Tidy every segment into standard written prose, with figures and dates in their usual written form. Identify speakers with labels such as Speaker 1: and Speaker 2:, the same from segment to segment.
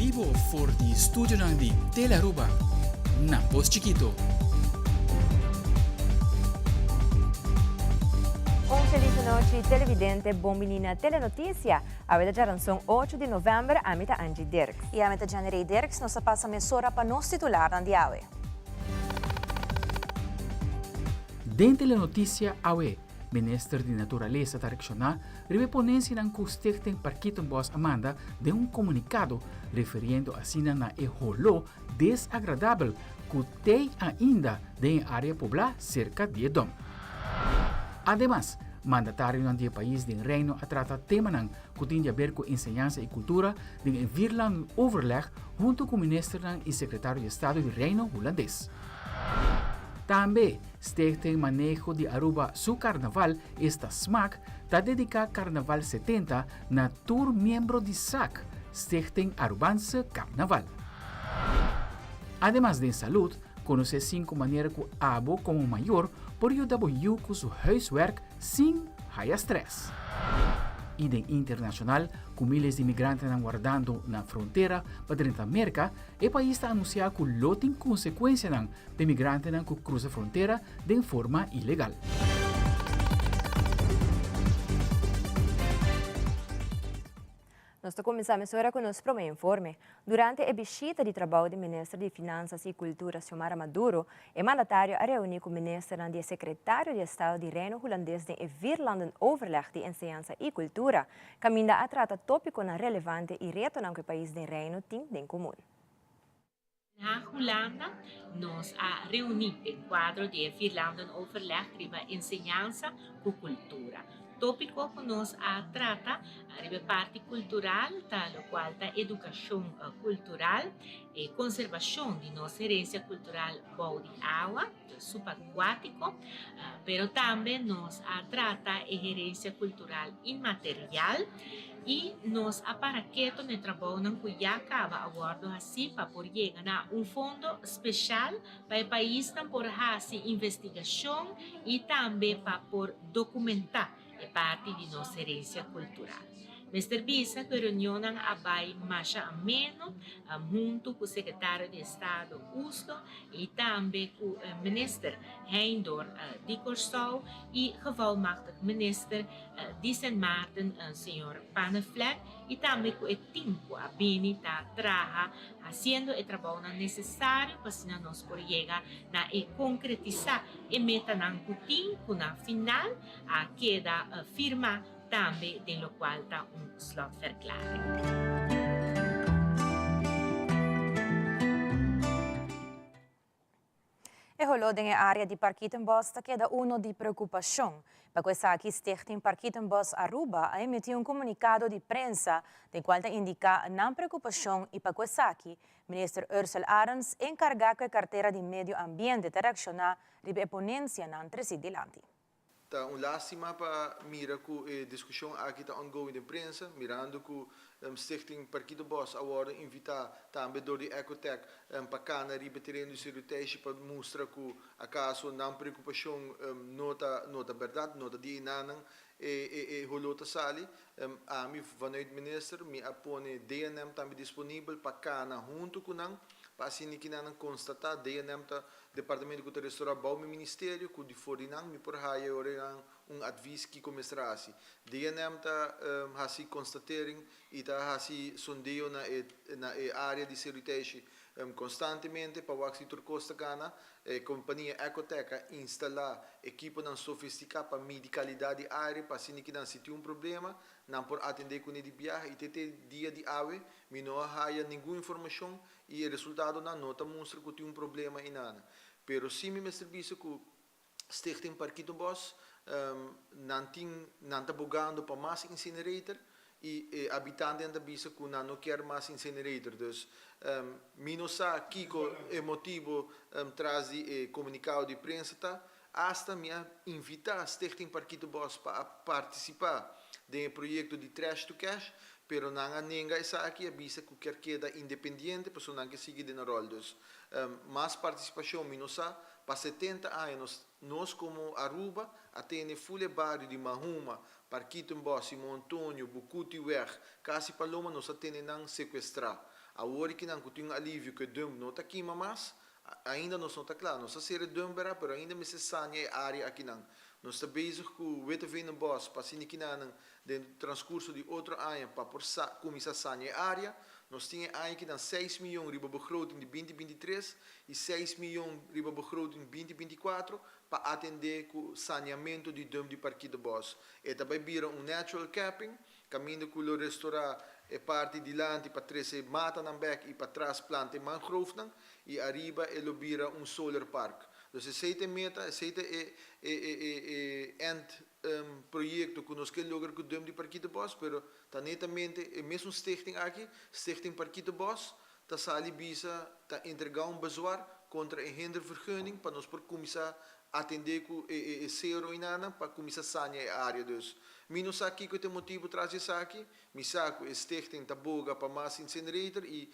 Speaker 1: bibo for di studionan di Telearuba na Pos Chikito.
Speaker 2: Un feliz anochi televidente, bon bini na Telenoticia. Awe ta djaranson ocho di november, ami ta Angie Dirks.
Speaker 3: I ami ta Jenny Ray Dirks, nos ta pasa mesora pa nos titularnan di awe.
Speaker 1: Den Telenoticia awe, Minister di Naturalesa ta reakshoná riba e ponensianan ku Stichting Parkietenbos a manda den un komunikado referiendo asina na e holó desagradabel ku t'ei ainda den e área poblá serka di e dòm. Ademas, mandatarionan di e pais den Reino a trata temanan ku tin di aber ku enseñansa i kultura den e Vierlandenoverleg huntu ku ministernan i sekretario di estado di Reino Hulandes. Tambe, Stichting Maneho di Aruba su Carnaval, esta smac, ta dedica Carnaval 70 na tur miembro di sac, Stichting Arubaanse Carnaval. Ademas den salud, conoce cinco manera cu abo como mayor por yuda bo yiu cu su huiswerk sin haya stress. Y den internacional, cu miles di migrantenan wardando na frontera pa drenta Merca, E pais ta anunsiá ku lo tin konsekuensianan p'e migrantenan ku krusa frontera den forma ilegal.
Speaker 2: Nos ta kuminsá mesora ku nos promé informe. Durante e bishita di trabou di Minister di Finansas i Kultura Xiomara Maduro, e mandatario a reuní ku ministernan di e Sekretario di Estado di Reino Hulandes den e Vierlandenoverleg di Enseñansa i Kultura, Kaminda a trata tópikonan relevante i retonan ku e pais den Reino tin den komun.
Speaker 4: Na Hulanda nos a reuní den kuadro di e Vierlandenoverleg riba enseñansa ku kultura. Tópiko ku nos a trata riba e parti kultural ta lokual ta edukashon kultural, e konservashon di nos herensia kultural bou di awa. subakuátiko, pero tambe nos a trata e herensia kultural inmaterial i nos a para keto na e trabounan ku ya kaba a wòrdu hasí pa por yega na un fondo speshal pa e paisnan por hasi investigashon i tambe pa por dokumentá e parti di nos herensia kultural. Mester bisa ku e reunionnan a bai masha ameno huntu ku Sekretario di Estado Usto i tambe ku Minister Heindor di Kòrsou i Gevolmachtig Minister di Sint Maarten señor Panneflek i tambe ku e tim ku a bini ta traha hasiendo e trabounan nesesario pa asina nos por yega na e konkretisá e metanan ku tin ku na final a keda firma tambe den lokual ta un slotverklaring.
Speaker 3: E holó den e área di Parkietenbos ta keda uno di preokupashon. Pa ku esaki Stichting Parkietenbos Aruba a emití un komunikado di prensa den kual ta indiká nan preokupashon i pa ku esaki Minister Ursell Arends enkargá ku e kartera di Medio Ambiente ta reakshoná riba e ponensianan tresí dilanti.
Speaker 5: Ta un lástima pa mira ku e diskushon aki ta ongoing den prensa, mirando ku Stichting Parkietenbos a wòrdu invitá tambe dor di Ecotech pa kana riba e tereno di Seru Teishi pa mustra ku akaso nan preokupashon no ta no ta bèrdat, no ta di enanan e e holó ta sali. Ami vanuit minister mi a pone DNM tambe disponibel pa kana huntu ku nan pa asina ki nan konstatá DNM ta Departamento ku ta restorá bou mi ministerio ku di for di nan mi por haya e ora nan un advis kiko mester hasi. DNM ta hasi konstatering i ta hasi sondeo na e na e área di Seru Teishi konstantemente pa wak si tur kos ta kana. E kompania Ecotec a instalá ekiponan sofistiká pa midi kalidat di aire pa asina ki nan si tin un problema nan por atendé kuné di biaha i te te dia di awe mi no a haya ningun informashon I e resultadonan no ta mustra ku tin un problema einan. Pero sí mi mester bisa ku Stichting Parkietenbos nan tin nan ta bogando pa mas incinerator i e habitantenan ta bisa ku nan no kier mas incinerator. Dus mi no sa kiko e motibo tras di e komunikado di prensa ta. Asta mi a invitá Stichting Parkietenbos pa a partisipá den e proyekto di Trash to Cash, pero nan a nenga esaki i a bisa ku kier keda independiente pasobra nan ke sigui den e ròl. Dus, mas partisipashon mi no sa. Pa 70 aña nos nos komo Aruba a tene ful e bario di Mahuma, Parkietenbos, Simon Antonio, Bukutiweg, Kasi Paloma nos a tene nan sekuestrá. Awor akinan ku tin un alivio ku e dump no ta kima mas, ainda nos no ta kla. Nos a sera e dump bera, pero ainda mester sania e área akinan. Nos ta bezig ku Witteveenenbos pa asina kinanan den transkurso di otro aña pa por kuminsá sania e área. Nos tin e aña akinan 6 mion riba begroting di 2023 i 6 mion riba begroting 2024 pa atendé ku saneamentu di dump di Parkietenbos. E ta bai bira un natural capping, kaminda ku lo restorá e parti dilanti pa trese matanan bèk i patras planta mangrovenan i ariba e lo bira un solar park. Dus esei ta e meta, esei ta e end proyekto ku nos ke logra ku dump di Parkietenbos, pero ta netamente e mesun stichting aki, Stichting Parkietenbos, ta sali bisa ta entregá un bezwaar kontra e hindervergunning pa nos por kuminsá atendé ku e sero einan pa kuminsá sania e área. Dus mi no sa kiko ta e motibu tras di esaki, mi sa ku e stichting ta boga pa mas incinerator i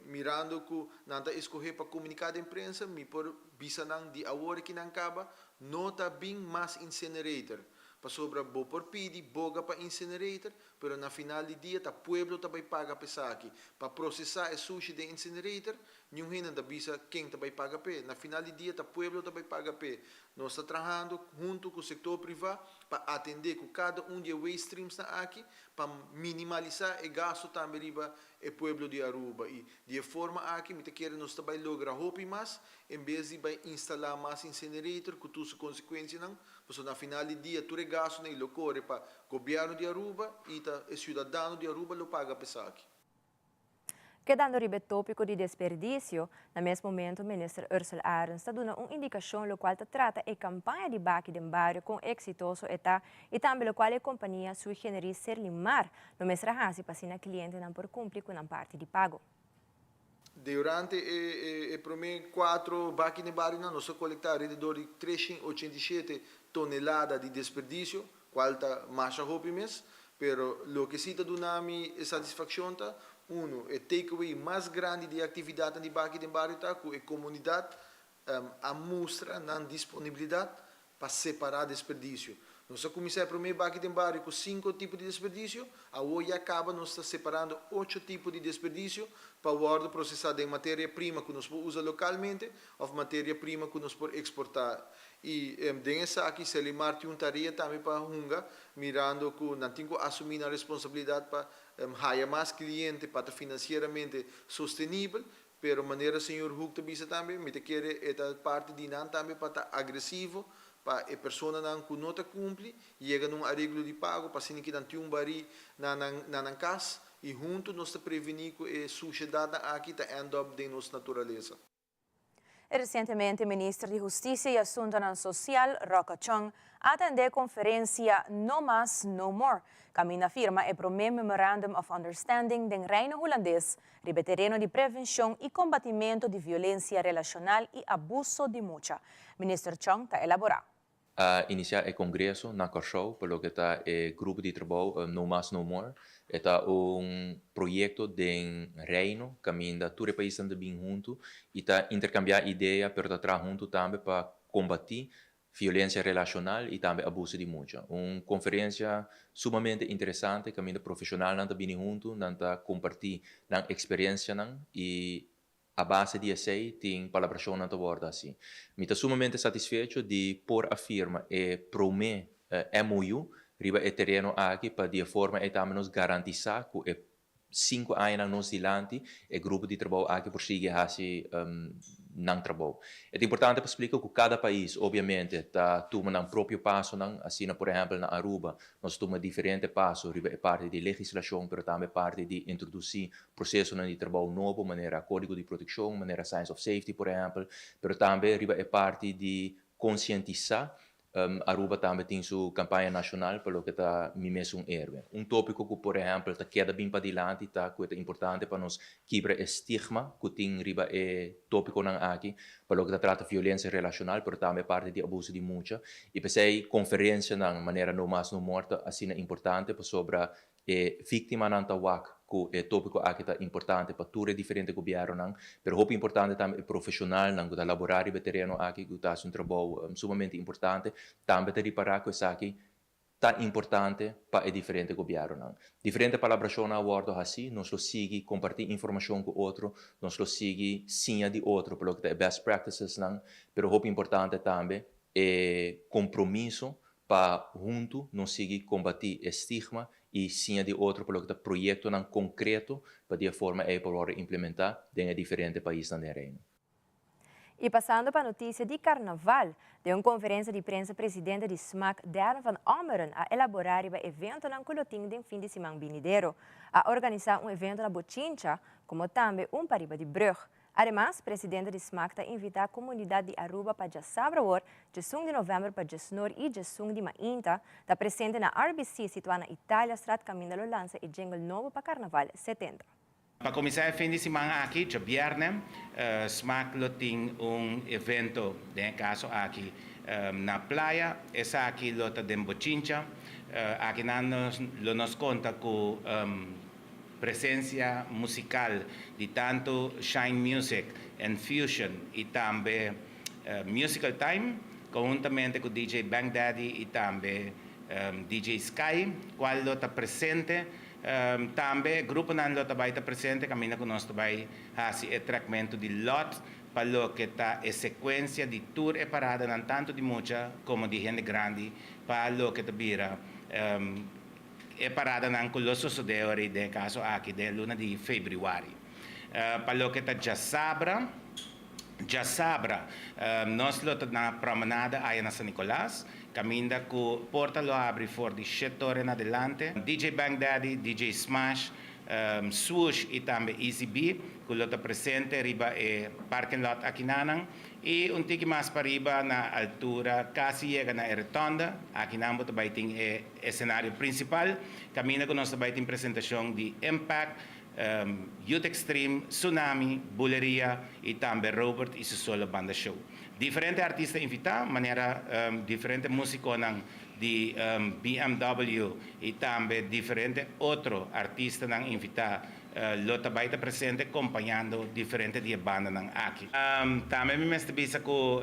Speaker 5: mirando ku nan ta eskohé pa komuniká den prensa, mi por bisa nan di awor ku nan kaba, no ta bin mas incinerator. Pasobra bo por pidi boga pa incinerator, pero na final di dia ta pueblo ta bai paga pa esaki. Pa prosesá e sushi den incinerator, ningun hende ta bisa ken ta bai paga p'e. Na final di dia ta pueblo ta bai paga p'e. Nos ta trahando huntu ku sektor privá pa atendé ku kada un di e waste streams nan aki pa minimalisá e gasto tambe riba e pueblo di Aruba. I di e forma aki mi ta kere nos ta bai logra hopi mas en bes di bai instalá mas incinerator ku tur su konsekuensianan. Pasobra na final di dia tur e gastonan lo kore pa gobièrnu di Aruba i ta e siudadano di Aruba lo paga pa esaki.
Speaker 2: Kedando riba e tópiko di desperdisio, na mes momento Minister Ursell Arends ta duna un indikashon lokual ta trata e kampaña di Baki den Bario kon eksitoso e ta i tambe lokual e kompania Sui Generis Serlimar lo mester hasi pa asina klientenan por kumpli ku nan parti di pago.
Speaker 5: Durante e promé kuater Baki den Bario nos a kolektá alrededor di 387 tonelada di desperdisio, kual ta masha hopi mes, pero loke si ta duna mi satisfakshon ta, uno, e takeaway mas grandi di aktividat di Baki den Bario ta ku e komunidat a mustra nan disponibilidat pa separá desperdisio. Nos a kuminsá e promé Baki den Bario ku sinku tipo di desperdisio, awor ya kaba nos ta separando ocho tipo di desperdisio pa wòrdu prosesá den materia prima ku nos por usa lokalmente òf materia prima ku nos por eksportá. I den esaki Serlimar tin un tarea tambe pa hunga, mirando ku nan tin ku asumí nan responsabilidat pa haya mas kliente pa ta finansieramente sostenibel, pero manera señor Hoek ta bisa tambe, mi ta kere e ta parti di nan tambe pa ta agresivo pa e personanan ku no ta kumpli, yega na un areglo di pago pa asina ku nan tin un barí na nan kas i huntu nos ta prevení ku e sushedatnan aki ta end up den nos naturalesa.
Speaker 3: Resientemente, Minister di Hustisia i Asuntunan Sosial, Rocco Tjon, a atendé e konferensia No Mas, No More, kaminda a firma e promé Memorandum of Understanding den Reino Hulandes, riba tereno di prevenshon i kombatimentu di violensia relashonal i abuso di mucha. Minister Tjon ta elaborá.
Speaker 6: A inisiá e kongreso na Kòrsou, pa loke ta e grupo di trabou No Mas No More. E ta un proyekto den Reino, kaminda tur e paisnan ta bin huntu i ta interkambiá idea, pero ta traha huntu tambe pa kombatí violensia relashonal i tambe abuso di mucha. Un konferensia sumamente interesante, kaminda profeshonalnan ta bini huntu, nan ta kompartí nan eksperensianan i a base di esei tin palabrashonnan ta wòrdu hasí. Mi ta sumamente satisfecho di por a firma e promé MOU riba e tereno aki pa di e forma ei tambe nos garantisá ku e 5 añanan nos dilanti e grupo di trabou aki por sigui hasi nan trabou. Ta importante pa splika ku kada pais obviamente ta tuma nan propio pasonan, asina por ehèmpel na Aruba nos tuma diferente paso riba e parti di legislashon, pero tambe parti di introdusí prosesonan di trabou nobo, manera kódigo di protekshon, manera signs of safety por ehèmpel, pero tambe riba e parti di konsientisá. Aruba tambe tin su kampaña nashonal pa loke ta Mi Mes Un Héroe. Un tópiko ku por ehèmpel ta keda bin padilanti ta ku ta importante pa nos kibra e stigma ku tin riba e tópikonan aki pa loke ta trata violensia relashonal, pero tambe parti di abuso di mucha. I p'esei konferensianan manera No Mas No More ta asina importante, pasobra e víktimanan ta wak ku e tópiko aki ta importante pa tur e diferente gobièrnunan, pero hopi importante tambe e profeshonalnan ku ta laborá riba e tereno aki, ku ta hasi un trabou sumamente importante, tambe ta ripará ku esaki. Ta importante pa e diferente gobièrnunan. Diferente palabrashonnan a wòrdu hasí, nos lo sigui kompartí informashon ku otro, nos lo sigui siña di otro pa loke ta e best practicesnan, pero hopi importante tambe e kompromiso pa huntu nos sigui kombatí e stigma i siña di otro pa loke ta proyektonan konkreto pa di e forma ei por wòrdu implementá den e diferente paisnan den Reino.
Speaker 2: Y pasando pa noticia di carnaval, den un conferencia di prensa presidente di SMAC, Darren van Ommeren, a elabora riba eventonan cu lo tin den fin di siman binidero. A organisa un evento na Bochincha, como tambe un pariba di brug. Ademas, presidente di SMAC ta invita comunidad di Aruba pa diasabra awor, 11 di november pa 10:31 di mainta, ta presente na RBC situa na Italiastraat caminda lo lansa e jingle nobo pa Carnaval 70.
Speaker 7: Pa cuminsa e fin di siman aki, diabierna, SMAC lo tin un evento, den caso aki, na Playa, esaki lo ta den Bochincha. Aki nos, lo nos conta cu presencia musical di tanto Shine Music and Fusion y tambe Musical Time, conhuntamente cu DJ Bang Daddy y tambe DJ Sky, cual lo ta presente. Tambe gruponan lo tambe ta presente, caminda cu nos tambe haci e trekmento di lot pa loke ta e secuencia di tur e paradanan tanto di mucha como di hende grandi pa loke ta bira e paradanan cu lo sucede den caso aki den luna di februari. Pa loke ta diasabra, nos lo ta na promenade aya na San Nicolas, caminda cu porta lo habri for di 7 or na adelante. DJ Bang Daddy, DJ Smash, Swoosh y tambe Easy B, cu lo ta presente riba e parking lot akinan y un tiki mas pariba na altura casi yega na rotonda akinan bo tambe tin e escenario principal, caminda cu nos tambe tin presentacion di Impact, Youth Extreme, Tsunami, Buleria y tambe Robert y su solo banda show. Diferente artista invita, manera diferente musico di BMW y tambe diferente otro artistanan invita lo tambe ta presente acompañando diferente di bandanan aki. Tambe mi mester bisa cu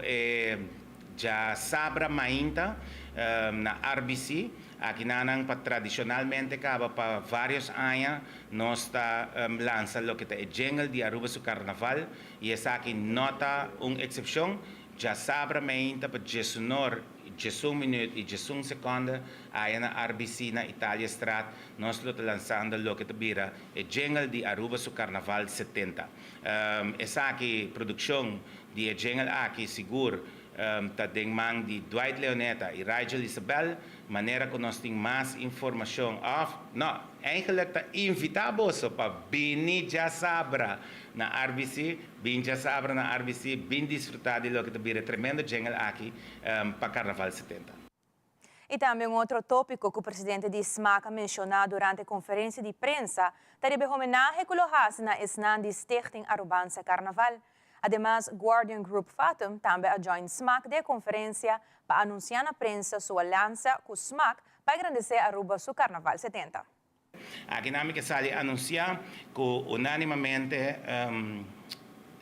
Speaker 7: diasabra mainta na RBC, akinan pa tradicionalmente caba pa varios aña nos ta lansa loke ta e jingle di Aruba su Carnaval y esaki no ta un excepcion. Diasabra mainta pa 10:11 minuut y 11 seconde aya na RBC na Italiastraat nos ta lansando loke ta bira e jingle di Aruba su Carnaval 70. Esaki produccion di e jingle aki sigur ta den man di Dwight Leoneta y Rigel Isabel, manera cu nos tin mas informacion of no, eigenlijk ta invita boso pa bini diasabra na RBC, bin diasabra na RBC, bin disfruta di loke ta bira tremendo jingle aki pa Carnaval 70.
Speaker 3: Y tambe un otro topico cu e presidente di SMAC a menciona durante e conferencia di prensa, ta e homenahe cu lo haci na esnan di Stichting Arubaanse Carnaval. Ademas, Guardian Group Fatum tambe a join SMAC den conferencia pa anuncia na prensa su aliansa cu SMAC pa engrandece Aruba su Carnaval 70.
Speaker 7: Aki nan kier sali anuncia cu unanimamente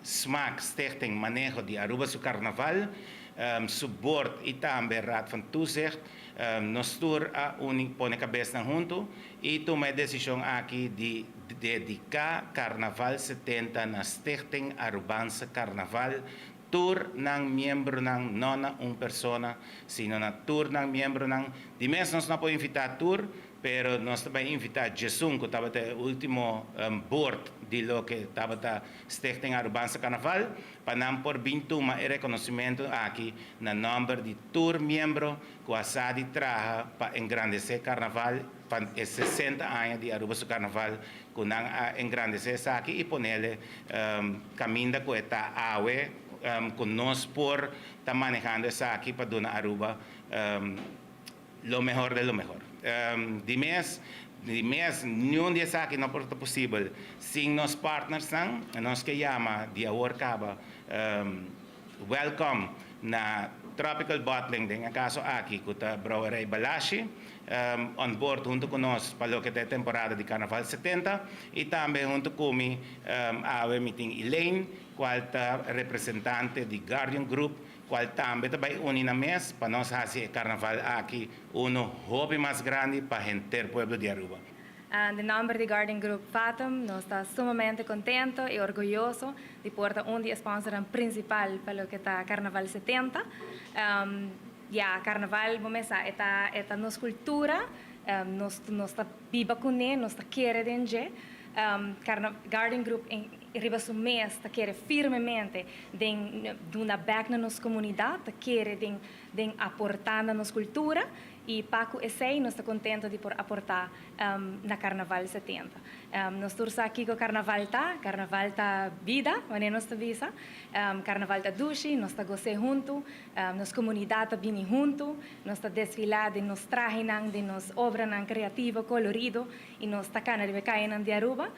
Speaker 7: SMAC, Stichting Maneho di Aruba su Carnaval, su board y tambe Raad van Toezicht, nos tur a uni pone cabes hunto y tuma e decision aki di dedica Carnaval 70 na Stichting Arubaanse Carnaval, tur nan miembronan, no na un persona, sino na tur nan miembronan. Di mes nos no por invita tur, pero nos tambe ta invita Jason, cu tabata e ultimo board di loke tabata Stichting Arubaanse Carnaval, pa nan por bin tuma e reconocimento aki na nomber di tur miembro cu a sa di traha pa engrandece Carnaval, pa 60 aña di Aruba su Carnaval, cu nan a engrandece esaki y pone caminda cu ta awe, cu nos por ta manehando esaki pa duna Aruba lo mehor di lo mehor. Di mes, ningun di esaki no por ta posibel sin nos partners nan, nos kier yama di awor caba welcome na Tropical Bottling, den caso aki, cu ta Brouwerij Balashi, on board hunto cu nos pa loke ta temporada di Carnaval 70 y tambe hunto cu mi awe mi tin Elaine, cual ta representante di Guardian Group. cual tambe ta bay uni nan mes pa nos haci e carnaval aki uno hopi mas grandi pa henter pueblo di Aruba.
Speaker 8: Den nomber di Guardian Group Fatum nos ta sumamente contento y orguyoso di por ta un di e sponsornan principal pa loke ta Carnaval 70. Ya, Carnaval bo mes sa e ta e ta nos cultura, nos nos ta biba cune, nos ta kere den dje. Carna Guardian Group riba su mes ta kere firmemente den duna bek na nos comunidad, ta kere den den aporta na nos cultura y pa cu esey nos ta contento di por aporta na Carnaval 70. Nos tur sa kiko Carnaval ta, Carnaval ta bida, wanneer nos ta bisa. Carnaval ta dushi, nos ta gos'é huntu, nos comunidad ta bini huntu, nos ta desfilá den nos trahenan, den nos obranan creativo, colorido y nos ta cana riba e cayenan di Aruba.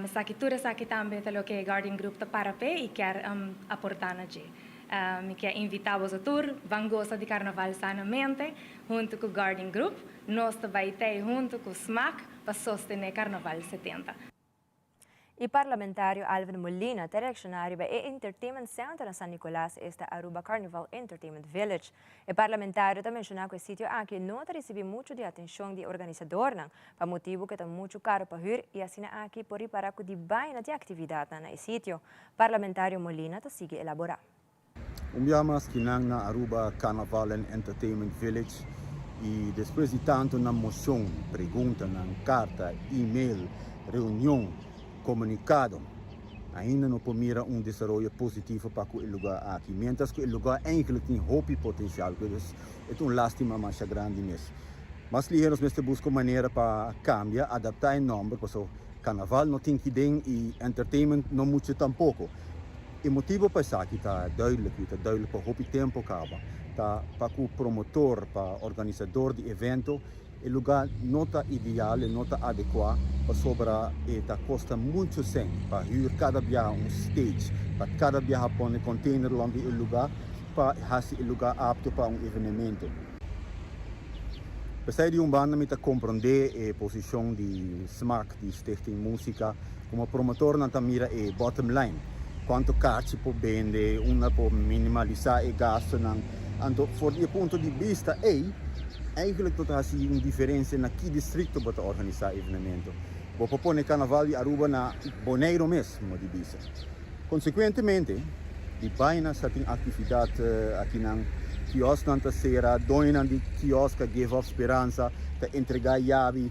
Speaker 8: Esaki tur esaki tambe ta loke Guardian Group ta para p'e y kier aporta na dje. Mi kier invita boso tur, ban gosa di Carnaval sanamente huntu cu Guardian Group. Nos ta bay tey huntu cu smaak pa sostene Carnaval 70.
Speaker 2: E parlamentario Alvin Molina ta reacciona riba e Entertainment Center na San Nicolas, esta Aruba Carnival Entertainment Village. E parlamentario ta menciona cu e sitio aki no ta ricibi mucho di atencion di e organisadornan, pa motibo cu e ta mucho caro pa huur y asina aki por ripara cu di baina di actividadnan na e sitio. Parlamentario Molina ta sigui elabora.
Speaker 9: Un bia mas ki nan na Aruba Carnaval and Entertainment Village y despues di tanto nan mocion, preguntanan, carta, email, reunion, comunicado, ainda no por mira un desaroyo positivo pa cu e lugar aki, mientras cu e lugar eigenlijk tin hopi potencial, dus e ta un lastima masha grandi mes. Mas lihe nos mester busca un manera pa cambia, adapta e nomber, pasobra Carnaval no tin ki den y entertainment no mucho tampoco. E motibo pa esaki ta duidelijk y ta duidelijk pa hopi tempo caba, ta pa cu promotor, pa organisador di evento, e lugar no ta ideal, e no ta adecua, pasobra e ta costa mucho cen pa huur cada biaha un stage, pa cada biaha pone container rond di e lugar pa haci e lugar apto pa un evenemento. P'esei di un banda mi ta comprende e posicion di smac, di Stichting Musica, Como promotornan ta mira e bottom line, cuanto kachi por bende, unda por minimalisa e gastonan. Anto for di e punto di bista ey, eigenlijk no ta haci un diferencia na ki districto bo ta organisa evenemento. Bo por pone Carnaval di Aruba na Boneiro mes, mo di bisa. Consecuentemente, di baina sa tin actividad akinan, kiosknan ta cera, doñonan di kiosk a give up speransa, ta entrega yabi.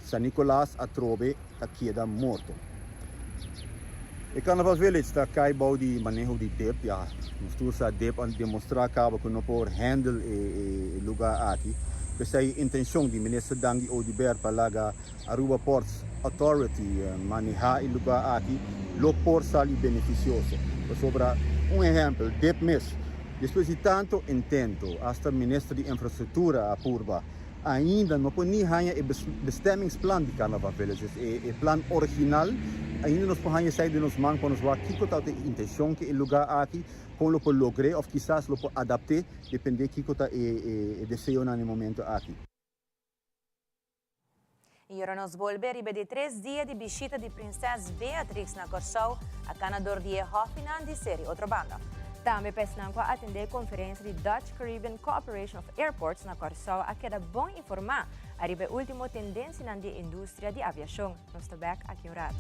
Speaker 9: San Nicolas atrobe ta keda morto. E Carnaval Village ta kai bou di maneho di dip. Ya, nos tur sa dip a demostra kaba ku no por handle e lugar aki. P'esei intencion di Minister Dangui Oduber pa laga Aruba Ports Authority maneha e lugar aki lo por sali beneficioso. Pasobra un ehempel, dip mes, despues di tanto intento, hasta Minister di Infrastructura a purba, Ainda no por ni haña e bestemmingsplan di Carnaval Village, dus e plan original, ainda nos por haña esei den nos man pa nos wak kiko ta e intencion ku e lugar aki, kon lo por logr'é of kisas lo por adapt'é depende kiko ta e deseonan na e momento aki.
Speaker 3: I ora nos bolbe riba e di tres dia di bishita di Prinses Beatrix na Kòrsou, a kana dor di e hòfinan di Seri Otrobanda.
Speaker 2: Tambe pa esnan ku a atendé e konferensia di Dutch Caribbean Cooperation of Airports na Kòrsou a keda bon informá ariba e último tendensianan di e industria di aviashon. Nos ta bèk aki un ratu.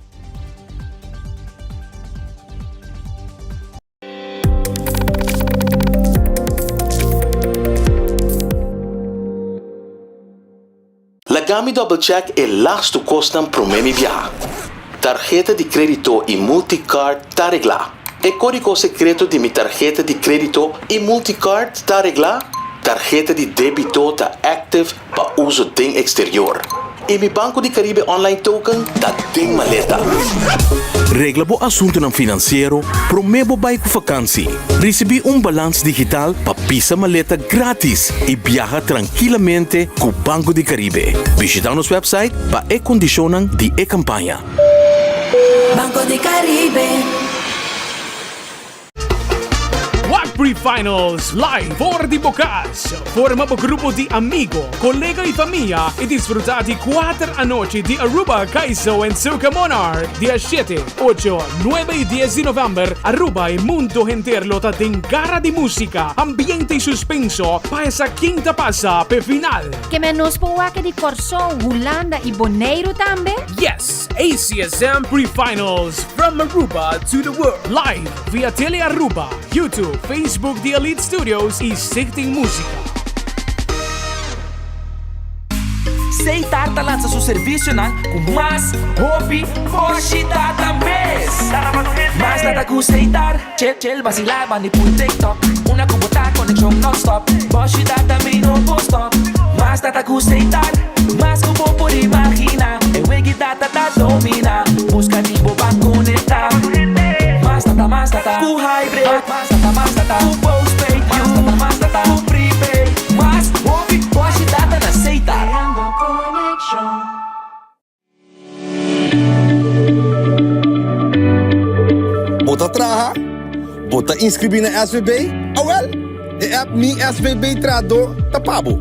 Speaker 10: Laga mi double check e lastu kosnan promé mi biaha. Tarheta di krédito i multicard ta reglá. E kódigo sekreto di mi tarheta di krédito i multicard ta reglá. Tarheta di débito ta active pa uso den exterior. I mi Banco di Caribe Online Token ta den maleta.
Speaker 11: Regla bo asuntunan finansiero promé bo bai ku fakansi. Risibí un balans digital pa pisa maleta gratis i biaha trankilamente ku Banco di Caribe. Bishitá nos website pa e kondishonnan di e kampaña.
Speaker 12: Banco di Caribe.
Speaker 13: Wak!
Speaker 12: Pre-Finals live for di bo cas. Forma bo grupo di amigo, colega y famia y disfruta di cuater anochi di Aruba Kaiso and Soca Monarch dia shete, ocho, nuebe y dies di november. Aruba y mundo henter lo ta den gara di musica, ambiente y suspenso pa esa ken ta pasa p'e final.
Speaker 13: Ke men nos por wak di Kòrsou, Hulanda y Boneiru tambe?
Speaker 12: Yes! ACSM Pre-Finals from Aruba to the world live via Tele Aruba, YouTube, Facebook di Elite Studios y Stichting Musica.
Speaker 14: Seitar ta lansa su servicionan cu mas hopi boshi data mes. Mas data cu Seitar, chill chill vacila bandi pui TikTok. Una cu bo ta conexion non stop, boshi data mi no por stop. Mas data cu Seitar, mas cu bo por imagina. E wegi data ta domina, busca di bo pa conecta. Mas data, mas data cu hybrid, mas data, mas data cu postpaid, mas data, mas data cu prepaid. Mas hopi boshi data na Seitar.
Speaker 15: Creando conexion.
Speaker 16: Bo ta traha? Bo ta inscribi na SVB? Awel, e app Mi SVB Trahador ta pa bo.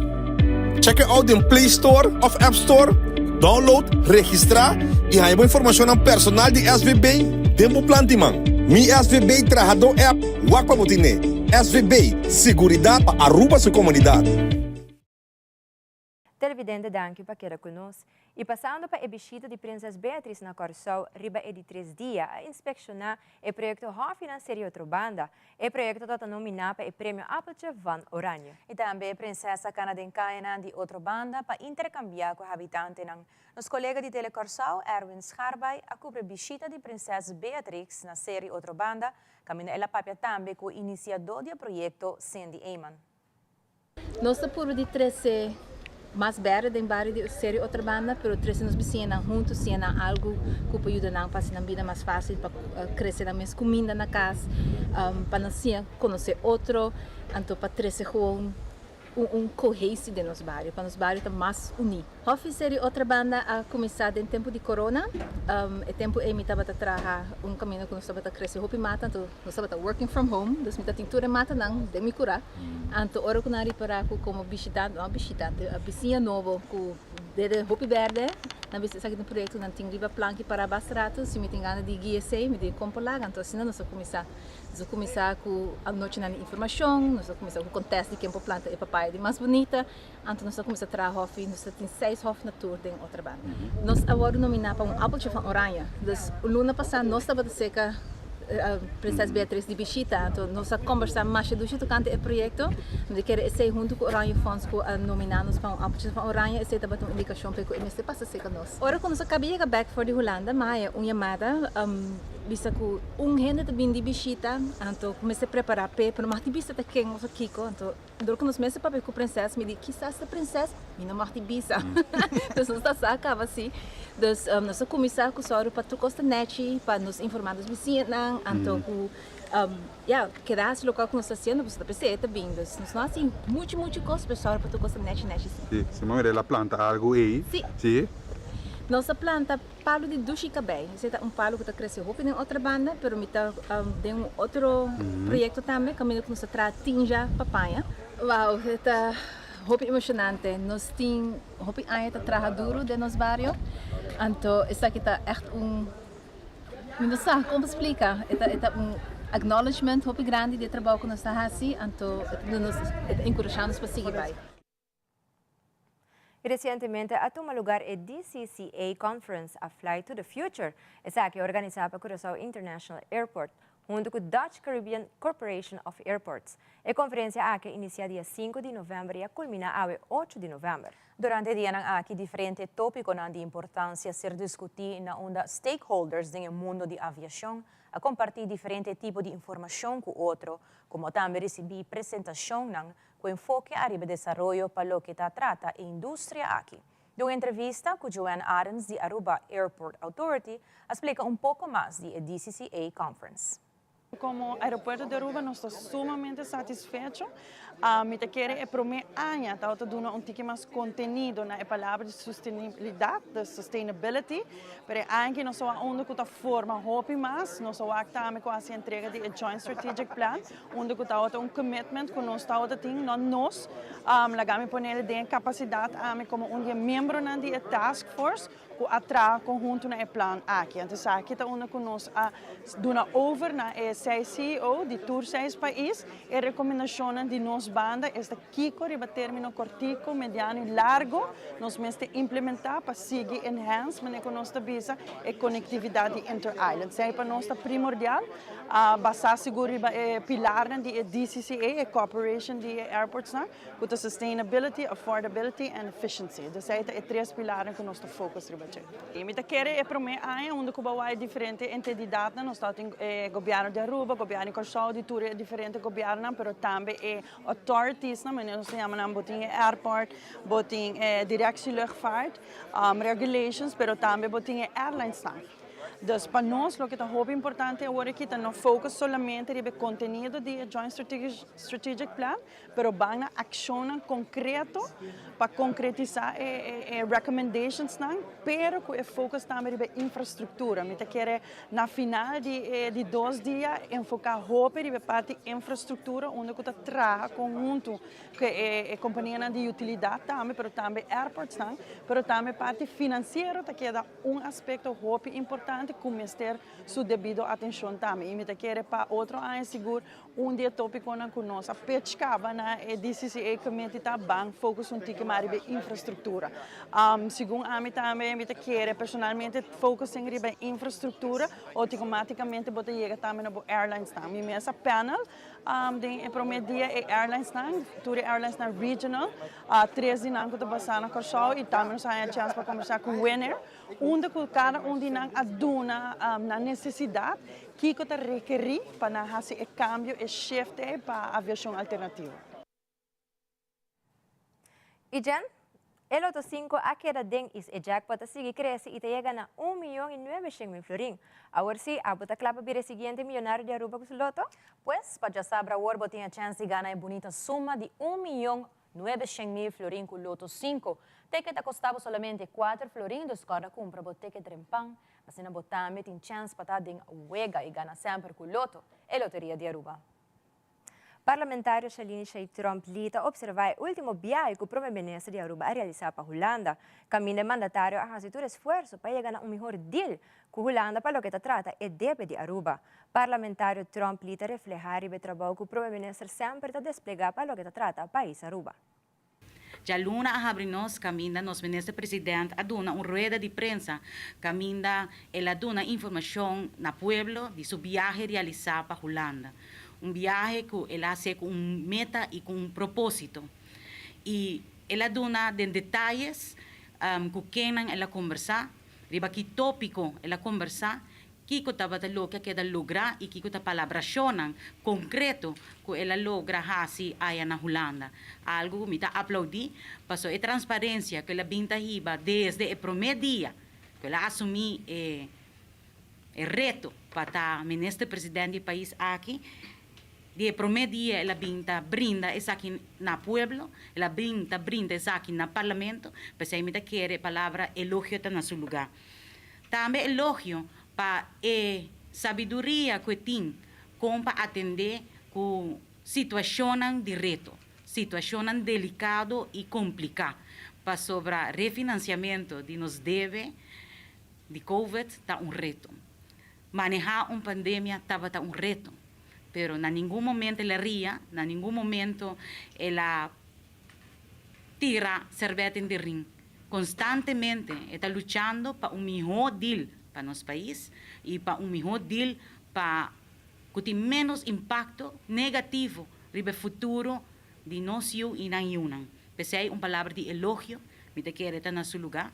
Speaker 16: Check it out den Play Store of App Store, download, registra y haña bo informacionnan personal di SVB den bo plan di man. Mi SVB Trahador app, wak pa bo tine. SVB, siguridad pa Aruba su comunidad.
Speaker 2: Televidente danki pa keda ku nos. I pasando pa e bishita di Prinses Beatrix na Kòrsou riba e di tres dia a inspekshoná e proyekto Hòfi na Serie Otrobanda. E proyekto ta ta nominá pa e Premio Appeltje van Oranje.
Speaker 3: I tambe e prinses a kana den kayanan di Otrobanda pa interkambiá ku habitantenan. Nos kolega di Telekòrsou, Erwin Scharbaai, a kubri bishita di Prinses Beatrix na Serie Otrobanda, kaminda el a papia tambe ku inisiadó di e proyekto, Cindy Eman.
Speaker 17: Nos ta purba di trece mas berde den bario di Serio Otrabanda, pero trece nos bisiñanan hunto, siña nan algo cu por yuda nan pa haci nan bida mas facil, pa crece nan mes cuminda na cas, pa nan siña conoce otro, anto pa trece gewoon un cohesie den nos bario, pa nos bario ta mas uni. Hofi Serio Otrabanda a cuminsa den tempo di corona, e tempo ey mi tabata traha un camino cu nos tabata crece hopi mata, anto nos tabata working from home, dus mi ta tin tur e matanan den mi cura. Anto ora ku nan ripará ku komo bishitante, no bishitante, bisiña nobo ku dede hopi bèrdè, nan bisa esaki ta un proyekto ku nan tin riba planki pará basta ratu, si mi tin gana di guia esei mi tin kon por laga. Anto asina nos a kuminsá. Nos a kuminsá ku anochinan di informashon, nos a kuminsá ku kontèst di ken por planta e papaya di mas bunita, anto nos a kuminsá traha hòfi, nos ta tin seis hòf na tur den Otrabanda. Nos a wòrdu nominá pa un Appeltje van Oranje. Dus luna pasá nos tabata serka Prinses Beatrix di bishita, anto nos a kombersá masha dushi tokante e proyekto. Mi ta kere esei huntu ku Oranje Fonds ku a nominá nos pa un Appeltje van Oranje, esei tabata un indikashon pa ku e mester pasa serka nos. Ora ku nos a kaba yega bèk for di Hulanda, mi a haña un yamada bisa ku un hende ta bini di bishita, anto ku mester prepará p'e, pero no mag di bisa ta ken òf kiko, anto Dor ku nos mester papia ku prinses, mi di, kisas ta prinses, mi no mag di bisa. Dus nos ta sa kaba si. Dus nos a kuminsá ku sòru pa tur kos ta nèchi, pa nos informá nos bisiñanan, anto ku ya, keda hasi lokual ku nos ta hasiendo, pasobra ta p'esei e ta bin. Dus nos no hasi muchu muchu kos, pero sòru pa tur kos ta nèchi nèchi si.
Speaker 18: Si, si mi mira el a planta algu ei.
Speaker 17: Si.
Speaker 18: Si.
Speaker 17: Nos a planta Palu di dushi kabei, esei ta un palu ku ta krese hopi den otro banda, pero mi ta den un otro proyekto tambe kaminda ku nos ta traha tinja pa paña. Wow, e ta hopi emoshonante. Nos tin hopi aña ta traha duru den nos bario, anto esaki ta ègt un, mi no sa kon pa splika, e ta e ta un acknowledgement hopi grandi di e trabou ku nos ta hasi, anto e ta duna nos, e ta enkurashá nos pa sigui bai.
Speaker 2: Recientemente a tuma lugar e DCCA Conference A Flight to the Future. Esaki organisa pa Curaçao International Airport, hunto cu Dutch Caribbean Corporation of Airports. E conferencia aki a inicia dia sinku di november y a culmina awe ocho di november.
Speaker 3: Durante e dianan aki diferente topiconan di importancia a ser discuti na unda stakeholders den e mundo di aviacion a comparti diferente tipo di informacion cu otro, como tambe ricibi presentacionnan Ku enfoke ariba desaroyo pa loke ta trata e industria aki. Den un entrevista ku Joanne Arends di Aruba Airport Authority a splika un poko mas di e DCCA Conference.
Speaker 19: Como Aeropuerto di Aruba nos ta sumamente satisfecho. Mi ta kere e prome aña tabata duna un tiki mas contenido na e palabra di sostenibilidad, de sustainability, pero e aña aki nos a wak unda cu ta forma hopi mas, nos a wak tambe cu a haci entrega di e Joint Strategic Plan, unda cu tabata un commitment cu nos tabata tin, no nos, laga mi ponele den e capacidad ami como un di e miembronan di e task force, cu a traha conhunto na e plan aki. Anto esaki ta unda cu nos a duna over na e seis CEO di tur seis pais e recomendacionnan di nos banda, esta kico riba termino cortico, mediano y largo nos mester implementa pa sigui enhance, manera cu nos ta bisa, e conectividad di Inter-Island. Esey pa nos ta primordial, basa sigur riba e pilarnan di e DCCA, e cooperation di e airportsnan. Ku ta sustainability, affordability and efficiency. Dus ei ta e tres pilarnan ku nos ta focus riba dje. I mi ta kere e promé aña unda ku bo wak e diferente entidadnan, nos ta tin e gobièrnu di Aruba, gobièrnu di Kòrsou, di tur e diferente gobièrnunan, pero tambe e authoritiesnan, manera nos ta yama nan, bo tin e airport, bo tin e Directie Luchtvaart, regulations, pero tambe bo tin e airlinesnan. Dus pa nos loke ta hopi importante awor aki ta no focus solamente riba e contenido di e Joint Strategic Plan, pero ban na accionnan concreto pa concretisa e recommendationsnan, pero cu e focus tambe riba e infrastructura. Mi ta kere na final di e di dos dia enfoca hopi riba e parti infrastructura unda cu ta traha conhunto cu e companianan di utilidad tambe, pero tambe airportsnan, pero tambe e parti financiero ta keda Un aspekto hopi importante ku mester su debido atenshon tambe i mi ta kere pa otro aña sigur un di e topikonan ku nos a pitch kaba na e DCCA committee ta ban focus un tiki mas riba e infrastruktura. Segun ami tambe mi ta kere personalmente focusing riba e infrastruktura otomaticamente bo ta yega tambe na bo airlinesnan. Mi mes a panel Den e promé dia e airlinesnan, tur e airlinesnan regional, tres di nan ku ta basá na Kòrsou i tambe nos a haña chèns pa kombersá ku Winair, unda ku kada un di nan a duna nan nesesidat kiko ta rekerí pa nan hasi e kambio, e shift ei pa aviashon alternativo.
Speaker 2: Y Jen, e Lotto 5 a keda den is e jackpot a sigui crece y ta yega na un miyon y nuebeshen mil florin. Awor si, abo ta cla pa bira e siguiente miyonario di Aruba cu su Lotto?
Speaker 3: Pues, pa djasabra awor bo tin e chens di gana e bunita suma di un miyon nuebeshen mil florin cu Lotto 5. Ticket ta costa bo solamente kuater florin, dus corda cumpra bo ticket rempan, asina bo tambe tin chens pa ta den wega y gana semper cu Lotto, e loteria di Aruba.
Speaker 2: Parlamentario Shalini Shai Tromp Lee ta observa e ultimo biahe cu Prome Minister di Aruba a realisa pa Hulanda, caminda e mandatario a haci tur esfuerso pa yega na un mihor deal cu Hulanda pa loke ta trata e debe di Aruba. Parlamentario Tromp Lee ta refleha riba e trabou cu Prome Minister semper ta desplega pa loke ta trata pais Aruba.
Speaker 20: Djaluna a habri nos kaminda nos Minister President a duna un rueda di prensa kaminda el a duna informashon na pueblo di su biahe realisá pa Hulanda. Un biahe ku el a hasié ku un meta i ku un propósito. I el a duna den detayes ku kennan el a kombersá, riba ki tópiko el a kombersá Kiko tabata loke a keda lográ i kiko ta palabrashonnan konkreto ku el a logra hasi aya na Hulanda? Algu ku mi ta aplaudí, pasobra e transparensia ku el a bin ta hiba desde e promé dia ku el a asumí e e reto pa ta minister president di e pais aki, di e promé dia el a bin ta brinda esaki na pueblo, el a bin ta brinda esaki na parlamento, p'esei mi ta kere e palabra elogio ta na su lugá. Tambe elogio pa e sabiduria ku e tin kon pa atendé ku situashonnan di reto, situashonnan delikado i kompliká, pasobra refinansiamentu di nos debe di Covid ta un reto. Manehá un pandemia tabata un reto, pero na ningun momento el a ria, na ningun momento el a tira serbèt den di rin. Konstantemente e ta luchando pa un mihó deal pa nos pais i pa un mihó deal pa ku tin ménos impakto negativo riba e futuro di nos yu i nan yunan. P'esei un palabra di elogio mi ta kere ta na su lugá.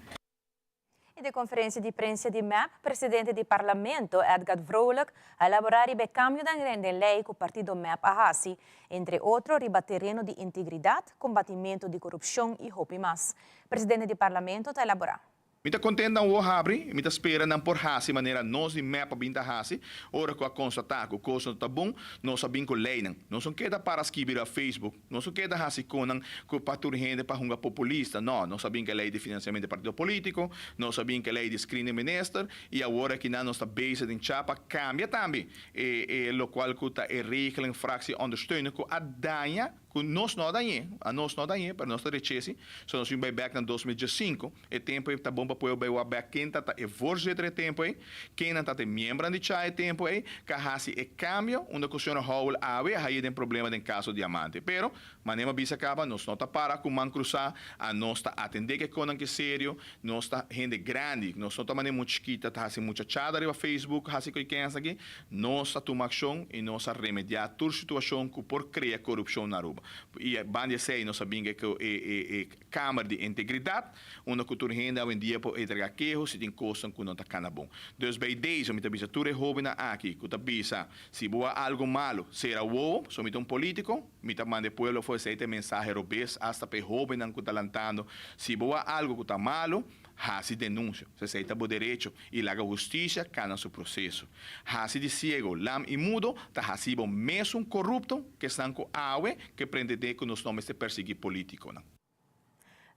Speaker 3: I den konferensia di prensa di mep, presidente di Parlamento, Edgard Vrolijk, a elaborá riba e kambionan den lei ku partido mep a hasi, entre otro riba tereno di integridat, kombatimentu di korupshon i hopi mas. Presidente di Parlamento ta elaborá.
Speaker 21: Mi ta kontent nan wou habri i mi ta spera nan por hasi manera nos di mep a bin ta hasi, ora ku a konstatá ku kos no ta bon, nos a bin ku leinan. Nos no keda para skibi riba Facebook, nos no keda hasi konan ku pa tur hende pa hunga populista, no, nos a bin ku e lei di finansiamentu di partido polítiko, nos a bin ku e lei di screening minister i awor akinan nos ta bezig den cha pa kambia tambe e e lokual ku ta e regeling fractie ondersteuning ku a daña Ku nos no a dañ'é, a nos no a dañ'é, pero nos ta reches'i, so nos bin bai bèk na 2015, e tempu ei ta bon pa pueblo bai wak bèk ken ta ta e voorzitter e tempu ei, kennan ta ta e miembronan di cha e tempu ei, ku a hasi e kambio unda ku señor Howell awe a haye den problema den kaso Diamante. Pero, manera mi a bisa kaba, nos no ta para ku man krusá, a nos ta atendé ku e konan ke serio, nos ta hende grandi, nos no ta manera mucha chikita ta hasi muchachada riba Facebook, hasi ku e kens aki, Nos a tuma akshon i nos a remediá tur situashon ku por krea korupshon na Aruba. I banda di esei nos a binga ku e e Kamer di Integridat, unda ku tur hende awendia por entregá keho si tin kosnan ku no ta kana bon. Dus bei deze mi ta bisa tur e hóbennan aki ku ta bisa si bo wak algu malu, sera wowo, pasobra mi ta un polítiko, mi ta manda e pueblo afó, esei ta e mensahe robes asta pa e hóbennan ku ta lantando, si bo wak algu ku ta malu, Hasi denunsio, esei ta bo derecho, i laga hustisia kana su proseso. Hasi di siego, lam i mudo ta hasi bo mesun korupto ku esnan ku awe ke pretendé ku nos no mester persiguí polítikonan.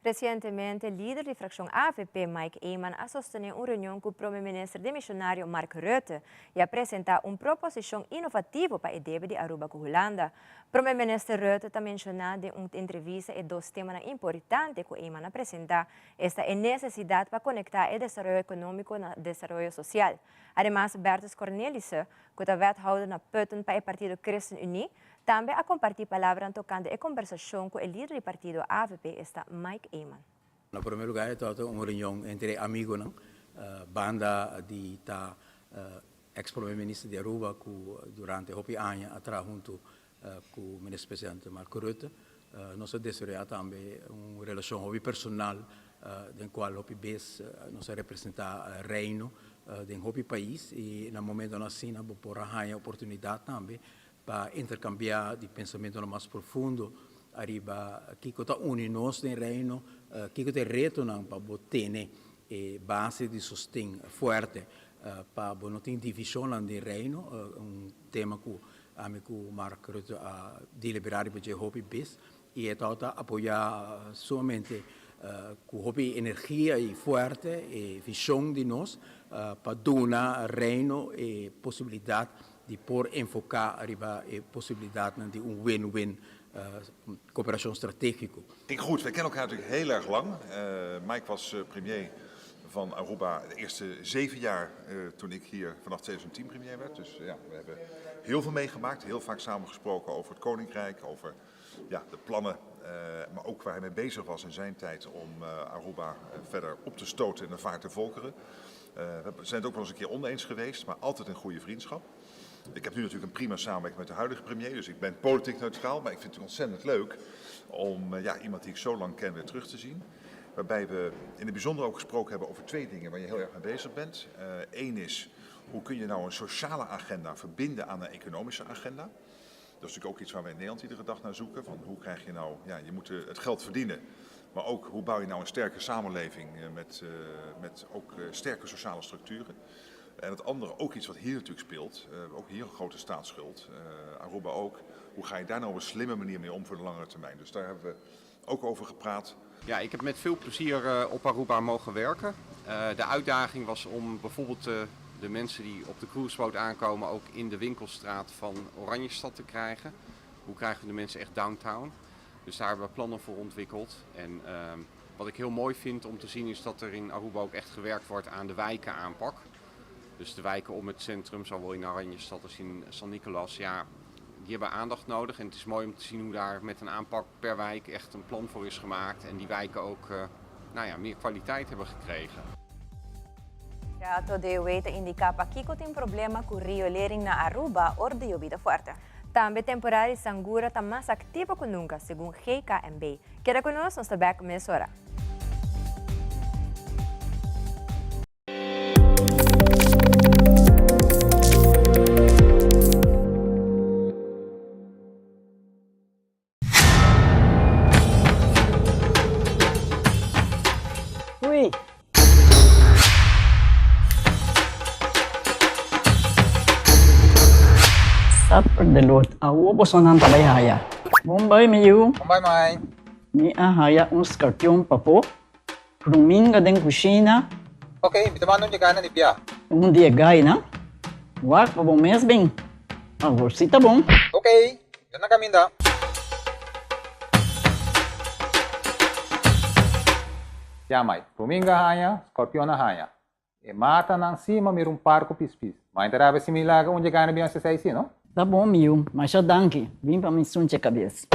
Speaker 2: Resientemente, lider di frakshon avp, Mike Eman a sostené un reunion ku Prome Minister demisionario Mark Rutte i a presentá un proposishon inovativo pa e debe di Aruba ku Hulanda. Prome Minister Rutte ta menshoná den un entrevista e dos temanan importante ku Eman a presentá, Esta e nesesidat pa konektá e desaroyo ekonómiko na desaroyo sosial. Ademas Bertus Cornelisse, ku ta wethouder na Putten pa e partido ChristenUnie, tambe a kompartí palabranan tokante e kombersashon ku e lider di partido avp, esta Mike Eman.
Speaker 22: Na promé lugá e tabata un reunion entre amigonan, banda di ta ex prome minister di Aruba ku durante hopi aña a traha huntu Ku Minister Presidente Mark Rutte nos a desaroyá tambe un relashon hopi personal den kual hopi bes nos a representá Reino den hopi pais i na momentonan asina bo por a haña oportunidat tambe pa interkambiá di pensamentonan mas profundo ariba kiko ta uni nos den Reino, kiko ta e retonan pa bo tene e base di sosten fuerte pa bo no tin divishonnan den Reino, un tema ku Ami ku Mark Rutte a deliberá riba dje hopi bes i e tabata apoyá sumamente ku hopi energia i fuerte e vishon di nos pa duna Reino e posibilidat di por enfoká riba e posibilidatnan di un win-win koperashon stratégiko.
Speaker 23: Goed, wij kennen elkaar natuurlijk heel erg lang. Mike was premier van Aruba de eerste zeven jaar toen ik hier vanaf 2010 premier werd. Dus ja, we hebben heel veel meegemaakt, heel vaak samen gesproken over het Koninkrijk, over ja, de plannen, maar ook waar hij mee bezig was in zijn tijd om Aruba verder op te stoten in de vaart der volkeren. We zijn het ook wel eens een keer oneens geweest, maar altijd een goede vriendschap. Ik heb nu natuurlijk een prima samenwerking met de huidige premier, dus ik ben politiek neutraal, maar ik vind het ontzettend leuk om ja, iemand die ik zo lang ken weer terug te zien. Waarbij we in het bijzonder ook gesproken hebben over twee dingen waar je heel erg mee bezig bent. Eén is, hoe kun je nou een sociale agenda verbinden aan een economische agenda? Dat is natuurlijk ook iets waar wij in Nederland iedere dag naar zoeken. Van hoe krijg je nou, ja, je moet het geld verdienen. Maar ook hoe bouw je nou een sterke samenleving met, met ook sterke sociale structuren. En het andere, ook iets wat hier natuurlijk speelt, ook hier een grote staatsschuld, Aruba ook. Hoe ga je daar nou op een slimme manier mee om voor de langere termijn? Dus daar hebben we ook over gepraat.
Speaker 24: Ja, ik heb met veel plezier op Aruba mogen werken. De uitdaging was om bijvoorbeeld de mensen die op de cruiseboot aankomen ook in de winkelstraat van Oranjestad te krijgen. Hoe krijgen we de mensen echt downtown? Dus daar hebben we plannen voor ontwikkeld. En uh, wat ik heel mooi vind om te zien is dat er in Aruba ook echt gewerkt wordt aan de wijkenaanpak. Dus de wijken om het centrum, zowel in Oranjestad als in San Nicolas, ja, die hebben aandacht nodig. En het is mooi om te zien hoe daar met een aanpak per wijk echt een plan voor is gemaakt. En die wijken ook uh, nou ja, meer kwaliteit hebben gekregen.
Speaker 3: Dato DOW ta indica pakico tin problema cu riolering na Aruba ora di yobida fuerte.
Speaker 2: Tambe temporada di sangura ta mas activo cu nunca, segun GKMB. Keda cu nos, nos ta bek mesora.
Speaker 25: Ui.
Speaker 1: Gatverdeloot, awo bosonan ta bai haya. Bon bai mi yu.
Speaker 4: Bon bai mai.
Speaker 1: Mi a haya un skarpion papo, pruminga den kushina.
Speaker 4: Ok, mi ta manda un dje gainan di bia.
Speaker 1: Un di e gainan? Wak pa bo mes bin. Awor si ta bon.
Speaker 4: Ok, mi ta na kaminda. Ya mai, pruminga a haña, skorpion a haña. E matanan si ma mira un par ku pispis. Mai ta rabia si mi laga un dje gana bin hasi esei si, no?
Speaker 1: Ta bon mi yu, masha danki. Bin pa mi sunche kabes.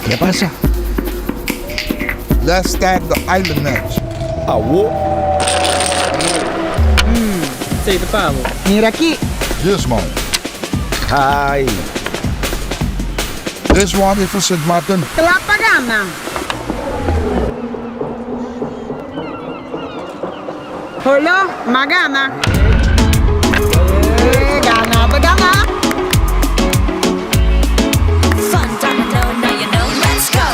Speaker 5: Ke pasa?
Speaker 6: Let's tag the island match.
Speaker 5: Awo.
Speaker 25: Hmm, esei ta pa bo.
Speaker 5: Mira aki.
Speaker 6: This one.
Speaker 5: Hai.
Speaker 6: This one is for Sint Maarten.
Speaker 26: Kla pa gana! Holo, m'a gana! Gana ta gana!
Speaker 15: Fun domino, now you know, let's go!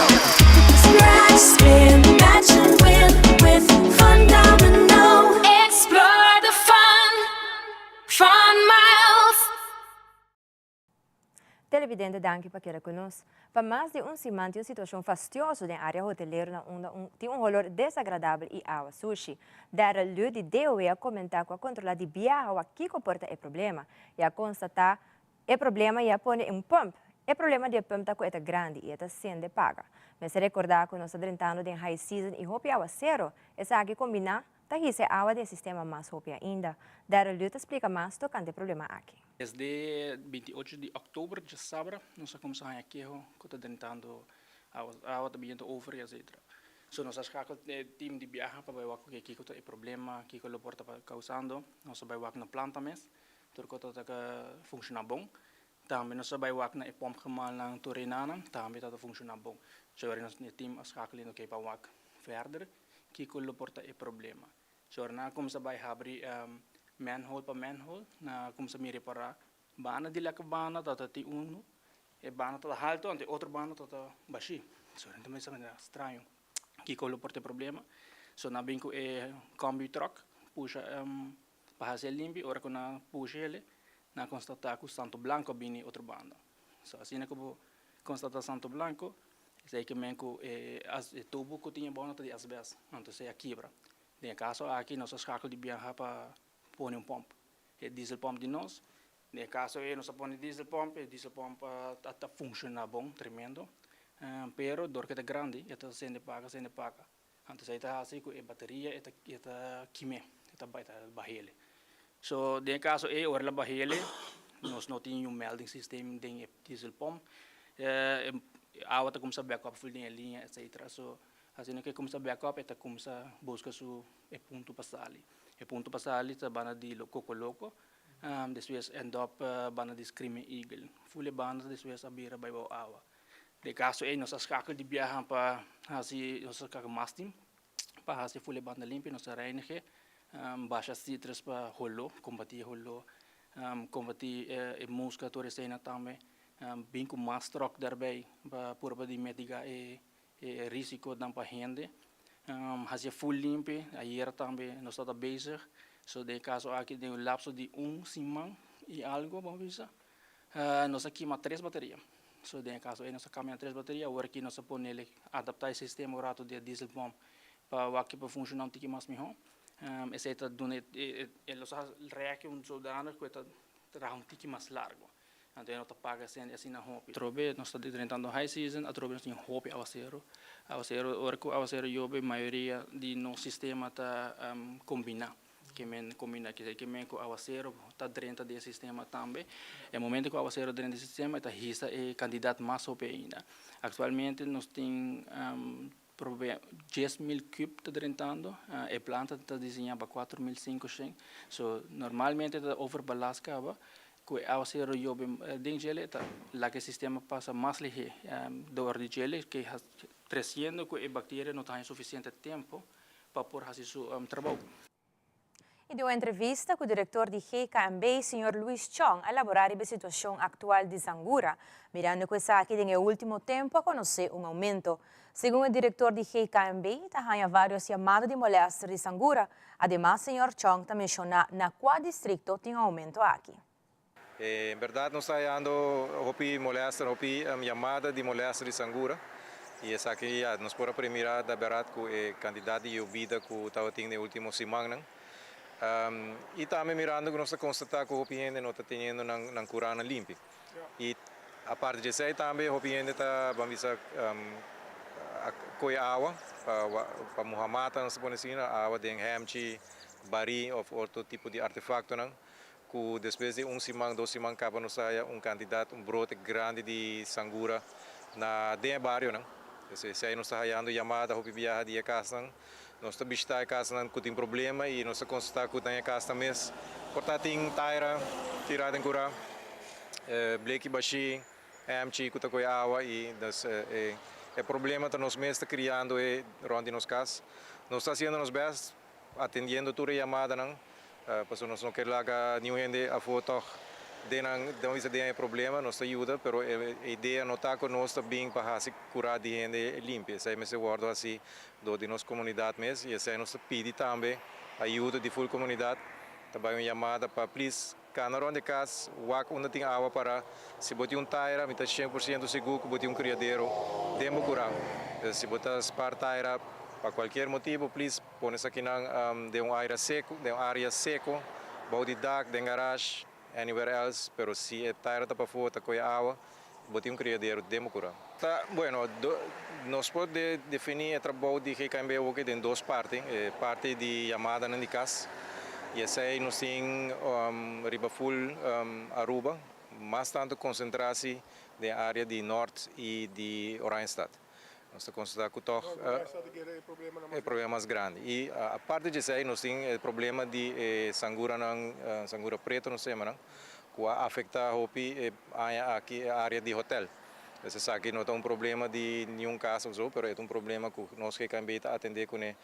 Speaker 15: Scratch, spin, match and win with Fun Domino. Explore the fun, Fun Miles!
Speaker 2: Televidente danki pa keda ku nos. Pa mas di un siman tin un situashon fastioso den área hotelero na unda un tin un holor desagradabel i awa sushi. Darrel Lue di DOW a komentá ku a kontrolá di biaha wak kiko por ta e problema i a konstatá e problema i a pone un pump. E problema di e pump ta ku e ta grandi i e ta sende paga. Mester rekordá ku nos ta drentando den high season i hopi awasero, esaki kombiná ta hisa e awa den e sistema mas hopi ainda. Darrel Lue ta splika mas tokante e problema aki.
Speaker 27: Desde 28 di òktober djasabra nos a kuminsá haña keho ku ta drentando awa, awa ta biniendo over i etsetera. So nos a skakel e tim di biaha pa bai wak oke kiko ta e problema, kiko lo por ta kausando. Nos a bai wak na planta mes, tur kos ta funshoná bon. Tambe nos a bai wak na e pòmpgemalnan tur enanan, tambe ta funshoná bon. So nos e tim a skakel oke pa wak verder kiko lo por ta e problema. So ora nan a kumsa bai habri manhole pa manhole, nan a kumsa mi repará banda di lèk banda tabata tin unu, e banda tabata haltu anto e otro banda tabata bashí. So nan ta mester mira straño kiko lo por ta e problema. So nan a bin ku e combi truck pusha pa hasi e limpi, ora ku nan a pusha ele nan a konstatá ku Santo Blanco a bini otro banda. So asina ku bo konstatá Santo Blanco Esei ke men ku e e tubo ku tin abou no ta di asbest, anto esei a kibra. Den e kaso aki nos a skakel di biaha pa pone un pòmp, e diesel pòmp di nos. Den e kaso ei nos a pone diesel pòmp, e diesel pòmp a ta funshoná bon, tremendo, pero dor ku e ta grandi e ta sende paga, sende paga. Anto esei ta hasi ku e bateria e ta e ta kim'é, e ta e ta bah'ele. So den e kaso ei ora el a bah'ele nos no tin un melding system den e diesel pump, e awa ta kumsa back up ful den e liña etcetera. So asina ku e kumsa back up e ta kumsa buska su e punto pa sali. E punto pa sali ta banda di Coco Loco, despues end up banda di Screaming Eagle. Ful e banda despues a bira bai bou awa. Den kaso ei nos a skakel di biaha pa hasi, nos a skakel mas tim pa hasi ful e banda limpi, nos a reinig'é, basha citrus pa holó, kombatí e holó, kombatí e muska tur eseinan tambe, bin ku mas tròk darbei pa purba di mitigá e risikonan pa hende, hasi e ful limpi, ayera tambe nos tabata bezig, so den e kaso aki den un lapso di un siman i algu bo a bisa, nos a kima tres bateria. So den e kaso ei nos a kambia tres bateria, awor aki nos a ponele adaptá e sistema un ratu di e diesel pump pa wak ki por funshoná un tiki mas mihó. Esei ta duna e los a rèki un zodanig ku e ta traha un tiki mas largu. Anto e no ta paga esei asina hopi. Atrobe nos ta drentando high season, atrobe nos tin hopi awaseru. Awaseru, ora ku awaseru yobe mayoria di nos sistema ta kombiná. Ke men kombina ki ke men ku awasero ta drenta den e sistema tambe. E momento ku awasero drenta den e sistema e ta hisa e kantidat mas hopi ainda. Aktualmente nos tin probe 10.000 kub ta drentando, e planta ta diseñá pa 4.500, so normalmente ta overbalast kaba. Ku e awasero yobe den djele ta laga e sistema pasa mas lihé dor di djele ke tresiendo ku e bakteria no ta haña sufisiente tempu pa por hasi su trabou.
Speaker 3: I den un entrevista ku direktor di GKMB, señor Luis Chong a laborá riba e situashon aktual di Zangura, mirando ku esaki den e último tempu a konosé un oumento. Segun e direktor di GKMB, ta haña vários yamada di molèster di sangura. Ademas señor Chong ta menshoná na kua distrikto tin oumento aki.
Speaker 7: En bèrdat nos ta hayando hopi molèster, hopi yamada di molèster di sangura i esaki ya nos por a premirá da bèrdat ku e kantidat di yobida ku tabatin den e último simannan. I tambe mirando ku nos ta konstatá ku hopi hende no ta teniendo nan kuranan limpi. I aparte di esei tambe hopi hende ta ban bisa koe awa pa muha mata nos ta pone asina, awa den hemchi, barí òf otro tipo di artefaktonan ku despues di un siman, dos siman kaba nos ta haya un kantidat, un brote grandi di sangura na den e barionan. Esei nos ta hayando yamada hopi biaha di e kasnan. Nos ta bishita e kasnan ku tin problema i nos ta konstatá ku den e kasnan mes por ta tin taira tirá den kurá, bleki bashí, èmchi ku ta kohe awa i dus e problema ta nos mes ta kriando e rònt di nos kas. Nos ta hasiendo nos bèst atendiendo tur e yamadanan pasobra nos no ke laga niun hende afó tòg den nan den bisa den e problema. Nos ta yuda pero e idea no ta ku nos ta bin pa hasi kurá di hende limpia. Esei mester wòrdu hasi Dor di nos comunidad mes y esey nos ta pidi tambe ayudo di full comunidad. Ta bay un yamada pa please cana rond e cas wak unda tin awa para. Si bo tin un taira mi ta cien por ciento sigur cu bo tin un criadero den bo cura. Si bo ta spaar taira pa cualkier motibo please pone esakinan den un aira seco den un area seco bou di dak den garage. Anywhere else, pero si e taira ta pafó ta koe awa, bo tin un kriadero den bo kura. Ta bueno, nos por definí e trabou di GKMB awoke den dos parti, e parti di yamadanan di kas, i esei nos tin riba ful Aruba, mas tantu konsentrá si den área di Nort i di Oranjestad. Nos ta constata cu toch e problema mas grandi. Y aparte di esey nos tin e problema di e sanguranan, sangura preto nos ta yama nan, cu a afecta hopi e aña aki e area di hotel. Pues esaki no ta un problema di niun cas of zo, pero e ta un problema cu nos GKNB ta atende cune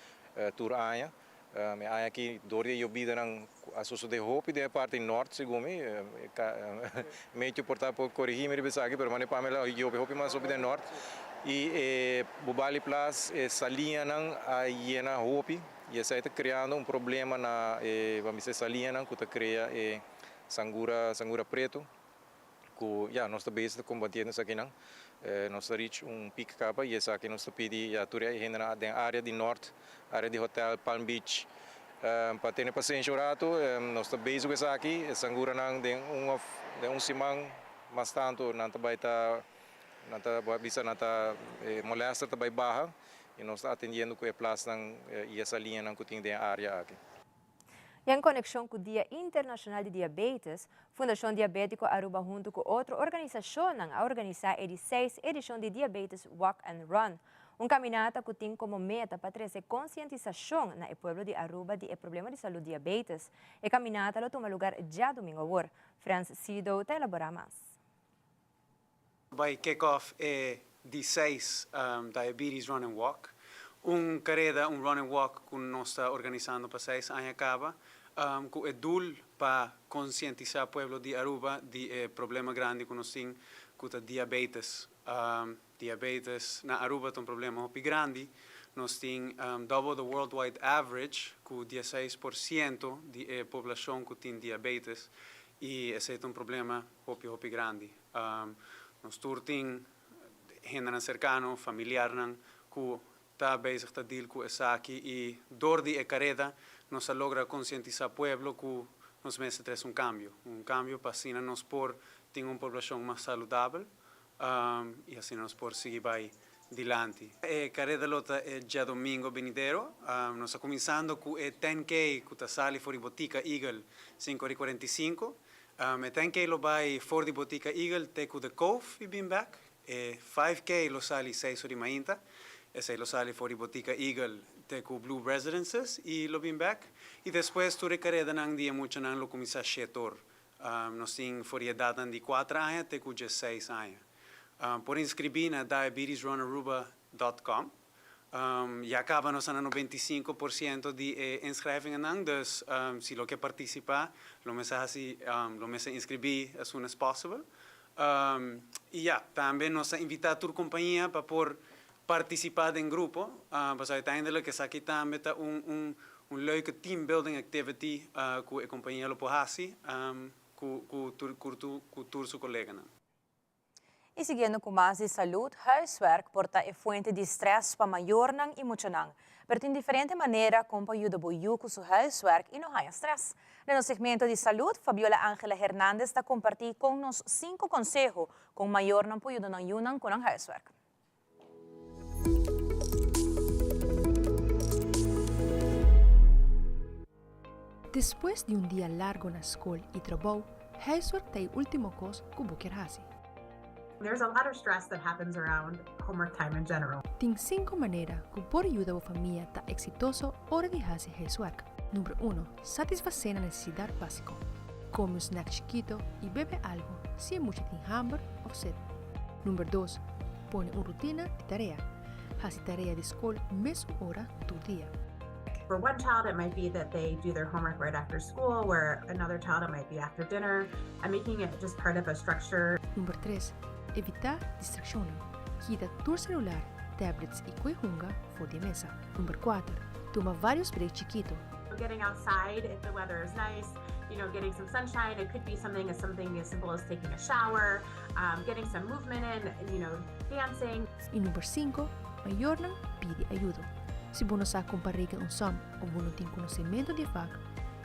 Speaker 7: tur aña. E aña aki dor di e yobidanan a sosode hopi den e parti nort segun mi. Mecho por ta por corigi mi riba esaki pero mane pa mi a yobe hopi mas hopi den nort y e Bubali Plas e saliñanan a yena hopi y esei ta creando un problema na e ban bisa e saliñanan cu ta crea e sangura sangura preto. Ku ya nos ta bezig ta kombatiendo esakinan. Nos ta reach un peak kaba i esaki nos ta pidi ya tur e hendenan den área di nort, área di hotel, Palm Beach pa tene pasensia un ratu. Nos ta bezig ku esaki. E sanguranan den un òf den un siman mas tantu nan ta bai ta nan ta bo a bisa nan ta e molèster ta bai baha i nos ta atendiendo ku e plasnan i e saliñanan ku tin den e área aki.
Speaker 2: I en konekshon ku Dia Internashonal di Diabetes, Fundashon Diabetiko Aruba huntu ku otro organisashonnan a organisá e di seis edishon di Diabetes Walk and Run, un kaminata ku tin komo meta pa trese konsientisashon na e pueblo di Aruba di e problema di salú diabetes. E kaminata lo tuma lugar djadumingu awor. Frans Sido ta elaborá mas.
Speaker 8: Bai kick off e di seis Diabetes Run and Walk, un kareda, un run and walk ku nos ta organisando pa seis aña kaba, ku e doel pa konsientisá pueblo di Aruba di e problema grandi ku nos tin ku ta diabetes. Diabetes na Aruba ta un problema hopi grandi, nos tin double the worldwide average ku dieseis por siento di e poblashon ku tin diabetes i esei ta un problema hopi hopi grandi. Nos tur tin hendenan serkano, familiarnan ku ta bezig ta deal ku esaki i dor di e kareda nos a logra konsientisá pueblo ku nos mester trese un kambio, un kambio pa asina nos por tin un poblashon mas saludabel i asina nos por sigui bai dilanti. E kareda lo ta e djadomingo benidero. Nos ta kuminsando ku e ten K ku ta sali for di Botica Eagle sinku ora i kuarenta i sinku. E ten K lo bai for di Botica Eagle te ku The Cove i bin bek. E five K lo sali seis ora di mainta. Esei lo sali for di Botica Eagle te ku Blue Residences i lo bin bek. I despues tur e karedanan di e muchanan lo kuminsá shete or. Nos tin for di edatnan di kuater aña te ku diesseis aña. Por inskribí na diabetesrunaruba dot com. Ya kaba nos ta na 95% di e inschrijvingennan, dus si lo ke partisipá lo mester hasi lo mester inskribí as soon as possible. I ya, tambe nos ta invitá tur kompania pa por partisipá den grupo, pasobra uiteindelijk esaki tambe ta un un un leuke team building activity ku e kompania lo por hasi ku ku tur ku tur su koleganan.
Speaker 3: Y siguiendo cu mas di salud, huiswerk por ta e fuente di stress pa mayornan y muchanan. Pero tin diferente manera con pa yuda bo yu cu su huiswerk y no haya stress. Den nos segmento di salud, Fabiola Angela Hernandez ta comparti con nos cinco conseho con mayornan por yuda nan yunan cu nan huiswerk.
Speaker 9: Despues di un dia largo na skol i trabou, huiswerk ta e último kos ku bo kier hasi.
Speaker 10: There's a lot of stress that happens around homework time in general.
Speaker 9: Tin sinku manera ku por yuda bo famia ta eksitoso ora di hasi huiswerk. Number uno, satisfasé nan nesesidat básiko. Kome un snack chikito i bebe algu si e mucha tin hamber òf set. Number dos, pone un rutina di tarea. Hasi tarea di skol mesun ora tur dia.
Speaker 10: For one child it might be that they do their homework right after school, where another child it might be after dinner. I'm making it just part of a structure.
Speaker 9: Number tres, evitá distraccionnan. Kita tur celular, tablets y koe hunga for di e mesa. Number kuater, tuma varios break chikito.
Speaker 10: Getting outside if the weather is nice, you know, getting some sunshine. It could be something as something as simple as taking a shower, um, getting some movement in, you know, dancing.
Speaker 9: Y number sinku, mayornan pidi ayudo. Si bo no sa kon pa regla un som of bo no tin konosementu di e vak,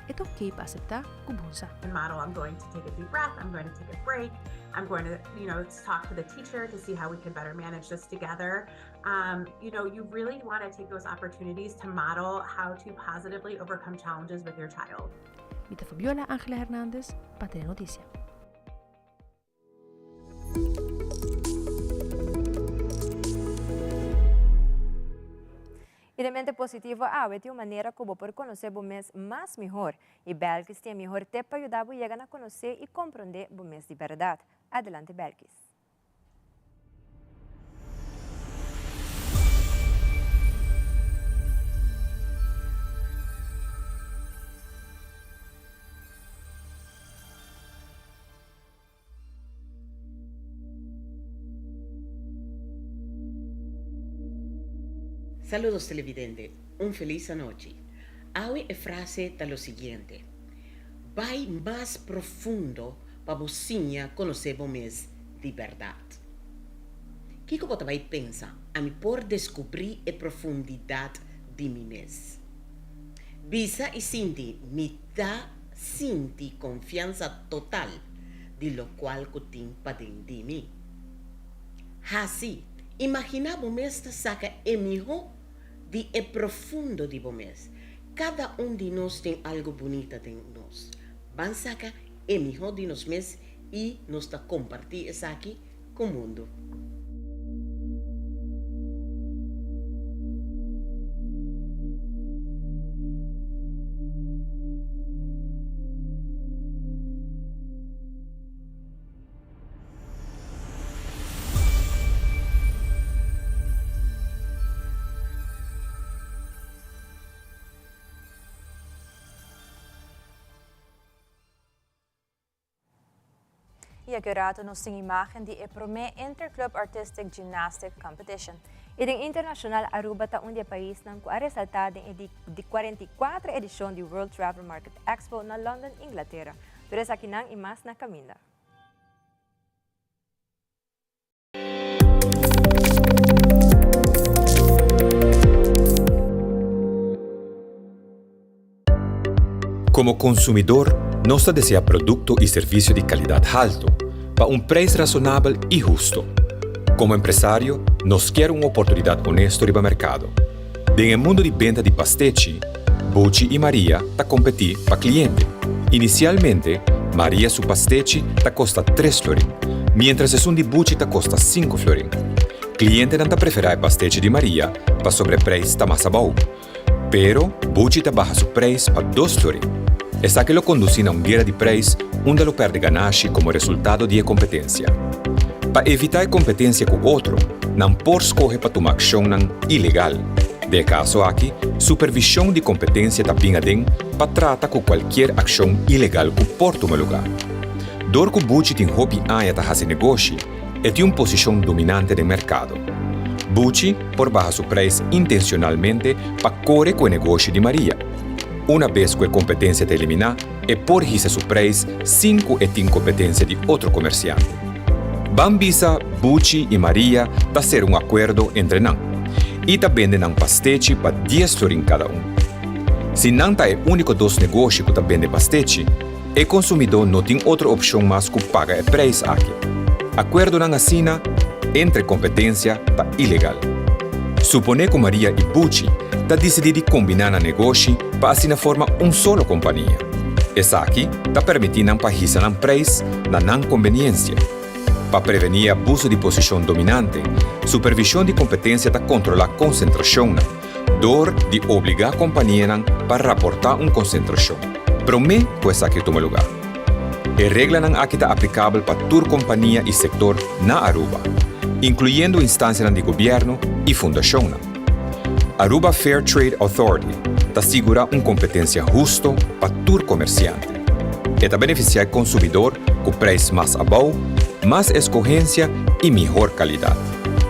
Speaker 9: e ta oké pa aseptá ku bo no sa.
Speaker 10: Model, I'm going to take a deep breath, I'm going to take a break, I'm going to, you know, talk to the teacher to see how we can better manage this together. Um, you know, you really want to take those opportunities to model how to positively overcome challenges with your child.
Speaker 9: Mi ta Fabiola Angela Hernandez pa Telenoticia.
Speaker 2: Y den mente positivo awe tin un manera cu bo por conoce bo mes mas mihor y Belkis tin e mihor tip pa yuda bo yega na conoce y compronde bo mes di berdad. Adelante Belkis.
Speaker 11: Saludos televidente, un feliz anochi. Awe e frase ta lo siguiente, Bai mas profundo pa bo siña konosé bo mes di bèrdat. Kiko bo ta bai pensa? Ami por deskubrí e profundidat di mi mes. Bisa i sinti mi ta sinti konfiansa total di lokual ku tin paden di mi. Hasi, imaginá bo mes ta saka e mihó di e profundo di bo mes. Kada un di nos tin algu bunita den nos. Ban saka e mihó di nos mes i nos ta kompartí esaki ku mundu.
Speaker 3: Y aki rato nos tin imagen di e prome Interclub Artistic Gymnastic Competition.
Speaker 2: Y den internacional Aruba ta un di e paisnan cu a resalta den e di 44 edicion di World Travel Market Expo na London, Inglatera. Tur esakinan y mas na caminda.
Speaker 12: Komo konsumidor, nos ta desea produkto i servisio di kalidat haltu, pa un preis rasonabel i husto. Komo empresario, nos kier un oportunidat honesto riba merkado. Den e mundu di benta di pastechi, Buchi i Maria ta kompetí pa kliente. Inisialmente, Maria su pastechi ta kosta tres florin, miéntras esun di Buchi ta kosta sinku florin. Klientenan ta preferá e pastechi di Maria pasobra e preis ta mas abou. Pero, Buchi ta baha su preis pa dos florin. Esaki lo kondusí na un guera di preis unda lo perde ganashi komo resultado di e kompetensia. Pa evitá e kompetensia ku otro, nan por skohe pa tuma akshonnan ilegal. Den e kaso aki, supervishon di kompetensia ta bin aden pa trata ku kualkier akshon ilegal ku por tuma lugá. Dor ku Buchi tin hopi aña ta hasi negoshi, e tin un posishon dominante den merkado. Buchi por baha su preis intenshonalmente pa kore ku e negoshi di Maria. Una bes ku e kompetensia ta eliminá, e por hisa su preis sin ku e tin kompetensia di otro komersiante. Ban bisa Buchi i Maria ta sera un akuerdo entre nan i ta bende nan pastechi pa dies florin kada un. Si nan ta e úniko dos negoshi ku ta bende pastechi, e konsumidó no tin otro opshon mas ku paga e preis aki. Akuerdonan asina entre kompetensia ta ilegal. Suponé ku Maria i Buchi ta disidí di kombiná nan negoshi pa asina forma un solo kompania. Esaki ta permití nan pa hisa nan preis na nan kombeniensia. Pa prevení e abuso di posishon dominante, Supervishon di Kompetensia ta kontrolá konsentrashonnan dor di obligá kompanianan pa raportá un konsentrashon promé ku esaki tuma lugá. E reglanan aki ta aplikabel pa tur kompania i sektor na Aruba, inkluyendo instansianan di gobièrnu i fundashonnan. Aruba Fair Trade Authority ta sigurá un kompetensia husto pa tur komersiante. E ta benefisiá e konsumidor ku preis mas abou, mas eskohensia i mihor kalidat.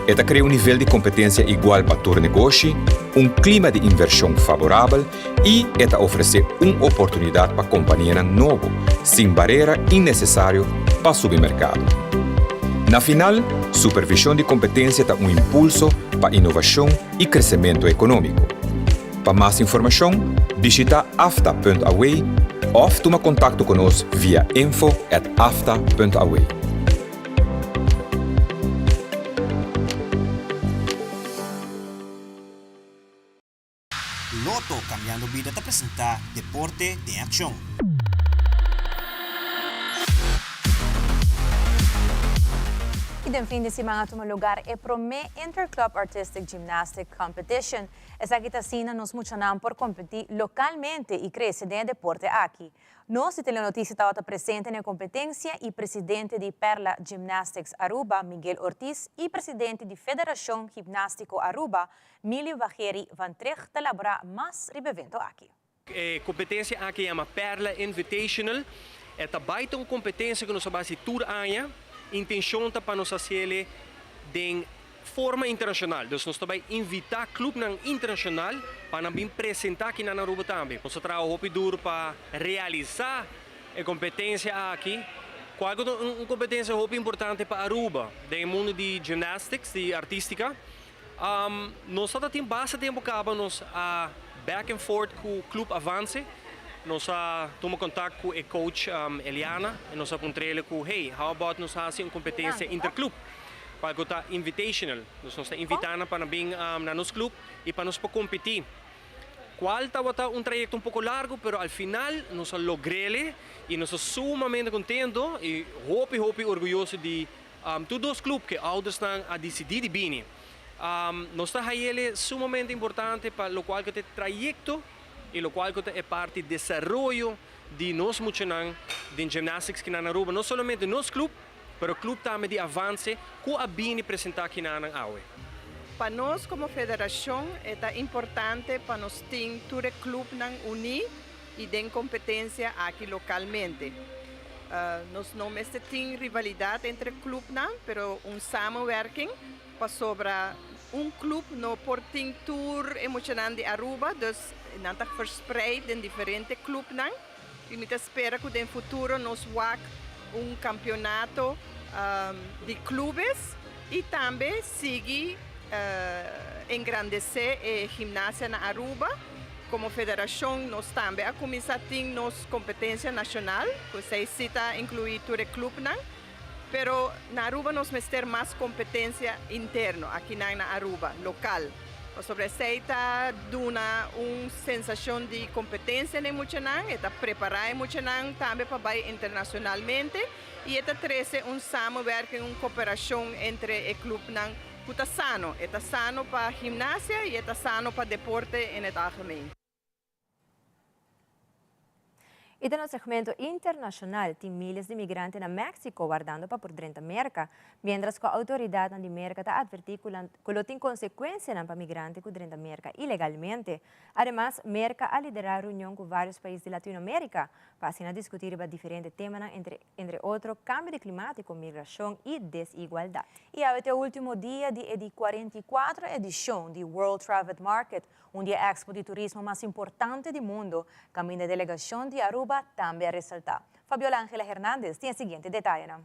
Speaker 12: E ta krea un nivel di kompetensia igual pa tur negoshi, un klima di invershon faborabel i e ta ofresé un oportunidat pa kompanianan nobo, sin barera innesesario pa subi merkado. Na final, supervishon di kompetensia ta un impulso pa inovashon i kresementu ekonómiko. Pa mas informashon, bishitá afta.aw òf tuma kontakto ku nos via info at afta.aw.
Speaker 13: Lotto Cambiando Bida ta presenta Deporte den Accion.
Speaker 3: Y den fin di siman a tuma lugar e prome Interclub Artistic Gymnastic Competition. Esaki ta asina nos muchanan por competi localmente y crece den e deporte aki. Nos di Telenoticia tabata presente na e competencia y presidente di Perla Gymnastics Aruba, Miguel Ortiz y presidente di Federacion Gimnastico Aruba, Milio Bajeri van Trigt ta labora mas riba evento aki.
Speaker 14: E competencia aki yama Perla Invitational. E ta bai ta un competencia cu nos a basi tur aña. Intencion ta pa nos haciele den forma internacional. Dus nos ta bai invita clubnan internacional pa nan bin presenta aki na Aruba tambe. Nos a traha hopi duro pa realisa e competencia aki, cual cu ta un competencia hopi importante pa Aruba den e mundo di gymnastics, di artistica. Nos ta tin basta tempo caba nos a back and forth cu Club Avance. Nos a tuma contact cu e coach Eliana y nos a puntrele cu hey, how about nos haci un competencia interclub cual cu ta invitational. Dus nos ta invita nan pa nan bin na nos club y pa nos por competi. Cual tabata un trayecto un poco largo pero al final nos a logrele y nos ta sumamente contento y hopi hopi orguyoso di Tur dos club ke oudersnan a disidí di bini. Nos ta hayele sumamente importante pa lokual ku ta e trayekto i lokual ku ta e parti desaroyo di nos muchanan den gymnastics kinan na Aruba. No solamente nos club, pero club tambe di Avance ku a bini presentá kinanan awe.
Speaker 15: Pa nos komo federashon e ta importante pa nos tin tur e clubnan uní i den kompetensia aki lokalmente. Nos no mester tin rivalidat entre klupnan, pero un samenwerking, pasobra un klup no por tin tur e muchanan di Aruba, dus nan ta verspreid den diferente klupnan i mi ta spera ku den futuro nos wak un kampionato di klubes i tambe sigui engrandesé e gimnasia na Aruba. Komo federashon nos tambe a kuminsá tin nos kompetensia nashonal, ku esei sí ta inkluí tur e klupnan, pero na Aruba nos mester mas kompetensia interno akinan na Aruba, lokal, pasobra esei ta duna un sensashon di kompetensia na e muchanan, e ta prepará e muchanan tambe pa bai internashonalmente i e ta trese un samenwerking, un koperashon entre e klupnan. Ku ta sano. E ta sano pa gimnasia i e ta sano pa deporte in het algemeen.
Speaker 2: Y den nos segmento internacional tin miles di migrante na Mexico wardando pa por drenta Merca, mientras cu autoridadnan di Merca ta adverti cu cu lo tin consecuencianan pa migrante cu drenta Merca ilegalmente. Ademas, Merca a lidera reunion cu varios pais di Latinoamerica pa asina discuti riba diferente temanan entre entre otro cambio di climatico, migracion y desigualdad.
Speaker 3: Y awe ta e ultimo dia di e di 44 edicion di World Travel Market, Un di e expo di turismo mas importante di mundo, caminda e delegacion di Aruba tambe a resalta. Fabiola Angela Hernandez tin e siguiente detayenan.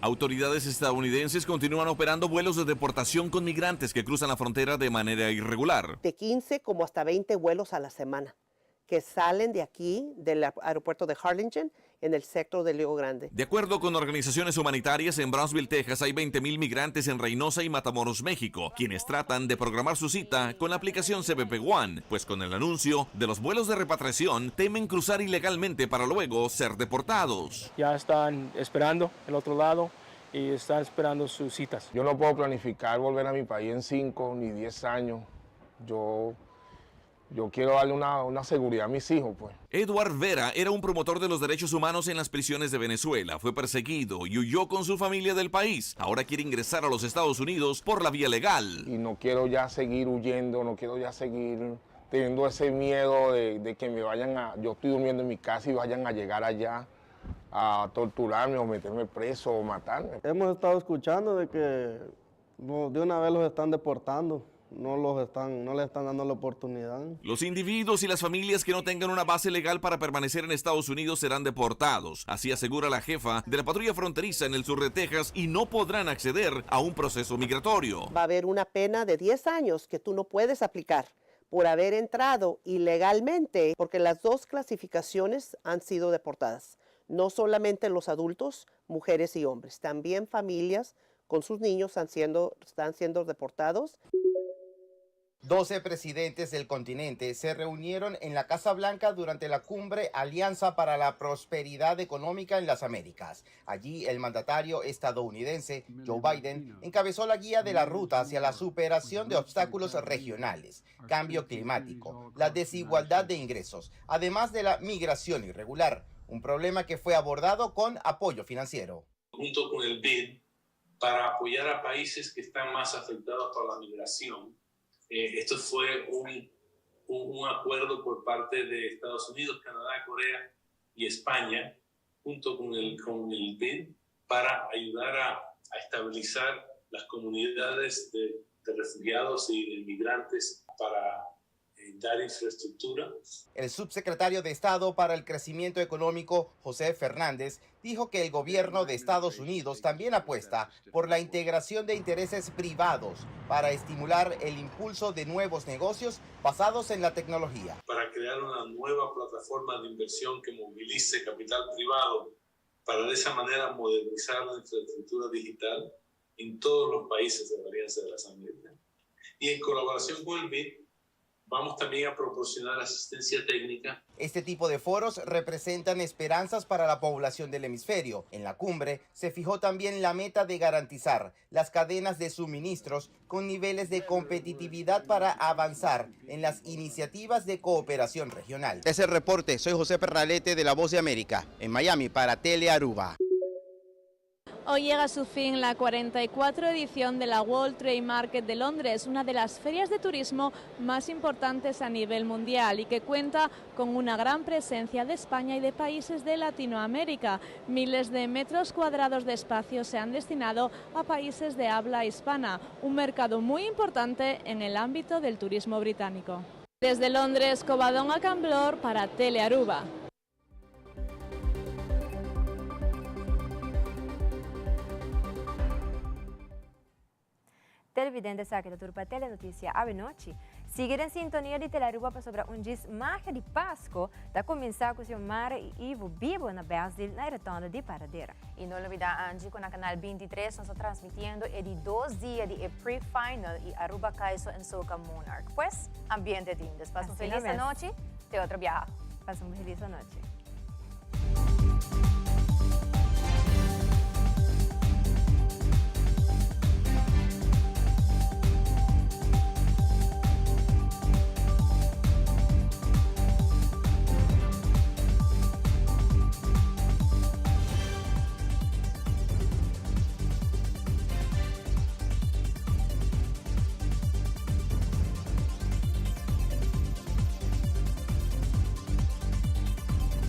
Speaker 16: Autoridades estadounidenses continúan operando vuelos de deportación con migrantes que cruzan la frontera de manera irregular.
Speaker 17: De 15 como hasta 20 vuelos a la semana que salen de aquí, del aeropuerto de Harlingen, en el sector del Río Grande.
Speaker 16: De acuerdo con organizaciones humanitarias en Brownsville, Texas, hay 20.000 migrantes en Reynosa y Matamoros, México, quienes tratan de programar su cita con la aplicación CBP One, pues con el anuncio de los vuelos de repatriación temen cruzar ilegalmente para luego ser deportados.
Speaker 27: Ya están esperando el otro lado y están esperando sus citas.
Speaker 18: Yo no puedo planificar volver a mi país en 5 ni 10 años. Yo, yo quiero darle una, una seguridad a mis hijos, pues.
Speaker 16: Edward Vera era un promotor de los derechos humanos en las prisiones de Venezuela. Fue perseguido y huyó con su familia del país. Ahora quiere ingresar a los Estados Unidos por la vía legal.
Speaker 18: Y no quiero ya seguir huyendo, no quiero ya seguir teniendo ese miedo de, de que me vayan a... Yo estoy durmiendo en mi casa y vayan a llegar allá a torturarme o meterme preso o matarme.
Speaker 19: Hemos estado escuchando de que de una vez los están deportando, no, los están, no les están dando la oportunidad.
Speaker 16: Los individuos y las familias que no tengan una base legal para permanecer en Estados Unidos serán deportados, así asegura la jefa de la patrulla fronteriza en el sur de Texas y no podrán acceder a un proceso migratorio.
Speaker 17: Va a haber una pena de 10 años que tú no puedes aplicar por haber entrado ilegalmente, porque las dos clasificaciones han sido deportadas. No solamente los adultos, mujeres y hombres, también familias con sus niños están siendo, están siendo deportados.
Speaker 20: 12 presidentes del continente se reunieron en la Casa Blanca durante la cumbre Alianza para la Prosperidad Económica en las Américas. Allí el mandatario estadounidense Joe Biden encabezó la guía de la ruta hacia la superación de obstáculos regionales, cambio climático, la desigualdad de ingresos, además de la migración irregular, un problema que fue abordado con apoyo financiero.
Speaker 21: Junto con el BID, para apoyar a países que están más afectados por la migración. Eh, esto fue un, un, acuerdo por parte de Estados Unidos, Canadá, Corea y España, junto con el, con el BID, para ayudar a, a estabilizar las comunidades de, de refugiados y de migrantes para eh, dar infraestructura.
Speaker 20: El subsecretario de Estado para el Crecimiento Económico, José Fernández, dijo que el gobierno de Estados Unidos también apuesta por la integración de intereses privados para estimular el impulso de nuevos negocios basados en la tecnología.
Speaker 21: Para crear una nueva plataforma de inversión que movilice capital privado para de esa manera modernizar la infraestructura digital en todos los países de la Alianza de las Américas. Y en colaboración con el BID, vamos también a proporcionar asistencia técnica.
Speaker 20: Este tipo de foros representan esperanzas para la población del hemisferio. En la cumbre se fijó también la meta de garantizar las cadenas de suministros con niveles de competitividad para avanzar en las iniciativas de cooperación regional. Es el reporte. Soy José Perralete de La Voz de América, en Miami para Telearuba.
Speaker 22: Hoy llega a su fin la 44 edición de la World Trade Market de Londres, una de las ferias de turismo más importantes a nivel mundial y que cuenta con una gran presencia de España y de países de Latinoamérica. Miles de metros cuadrados de espacio se han destinado a países de habla hispana, un mercado muy importante en el ámbito del turismo británico. Desde Londres, Covadonga Camblor para Telearuba.
Speaker 2: Televidente esaki ta tur pa Telenoticia awe nochi. Sigui den sintonia di Telearuba pasobra un djis magia di Pasco ta cuminsa cu Xiomara y Ivo bibo na Bèsdil na e rotonda di Paradera.
Speaker 3: Y no lubida Angie cu na Canal 23 nos ta transmitiendo e di dos dia di e pre-final y Aruba Kaiso en Soca Monarch. Pues, ambiente tin. Dus pasa un
Speaker 2: Asina
Speaker 3: feliz
Speaker 2: mes.
Speaker 3: anochi. Te otro biaha.
Speaker 2: Pasa un feliz anochi.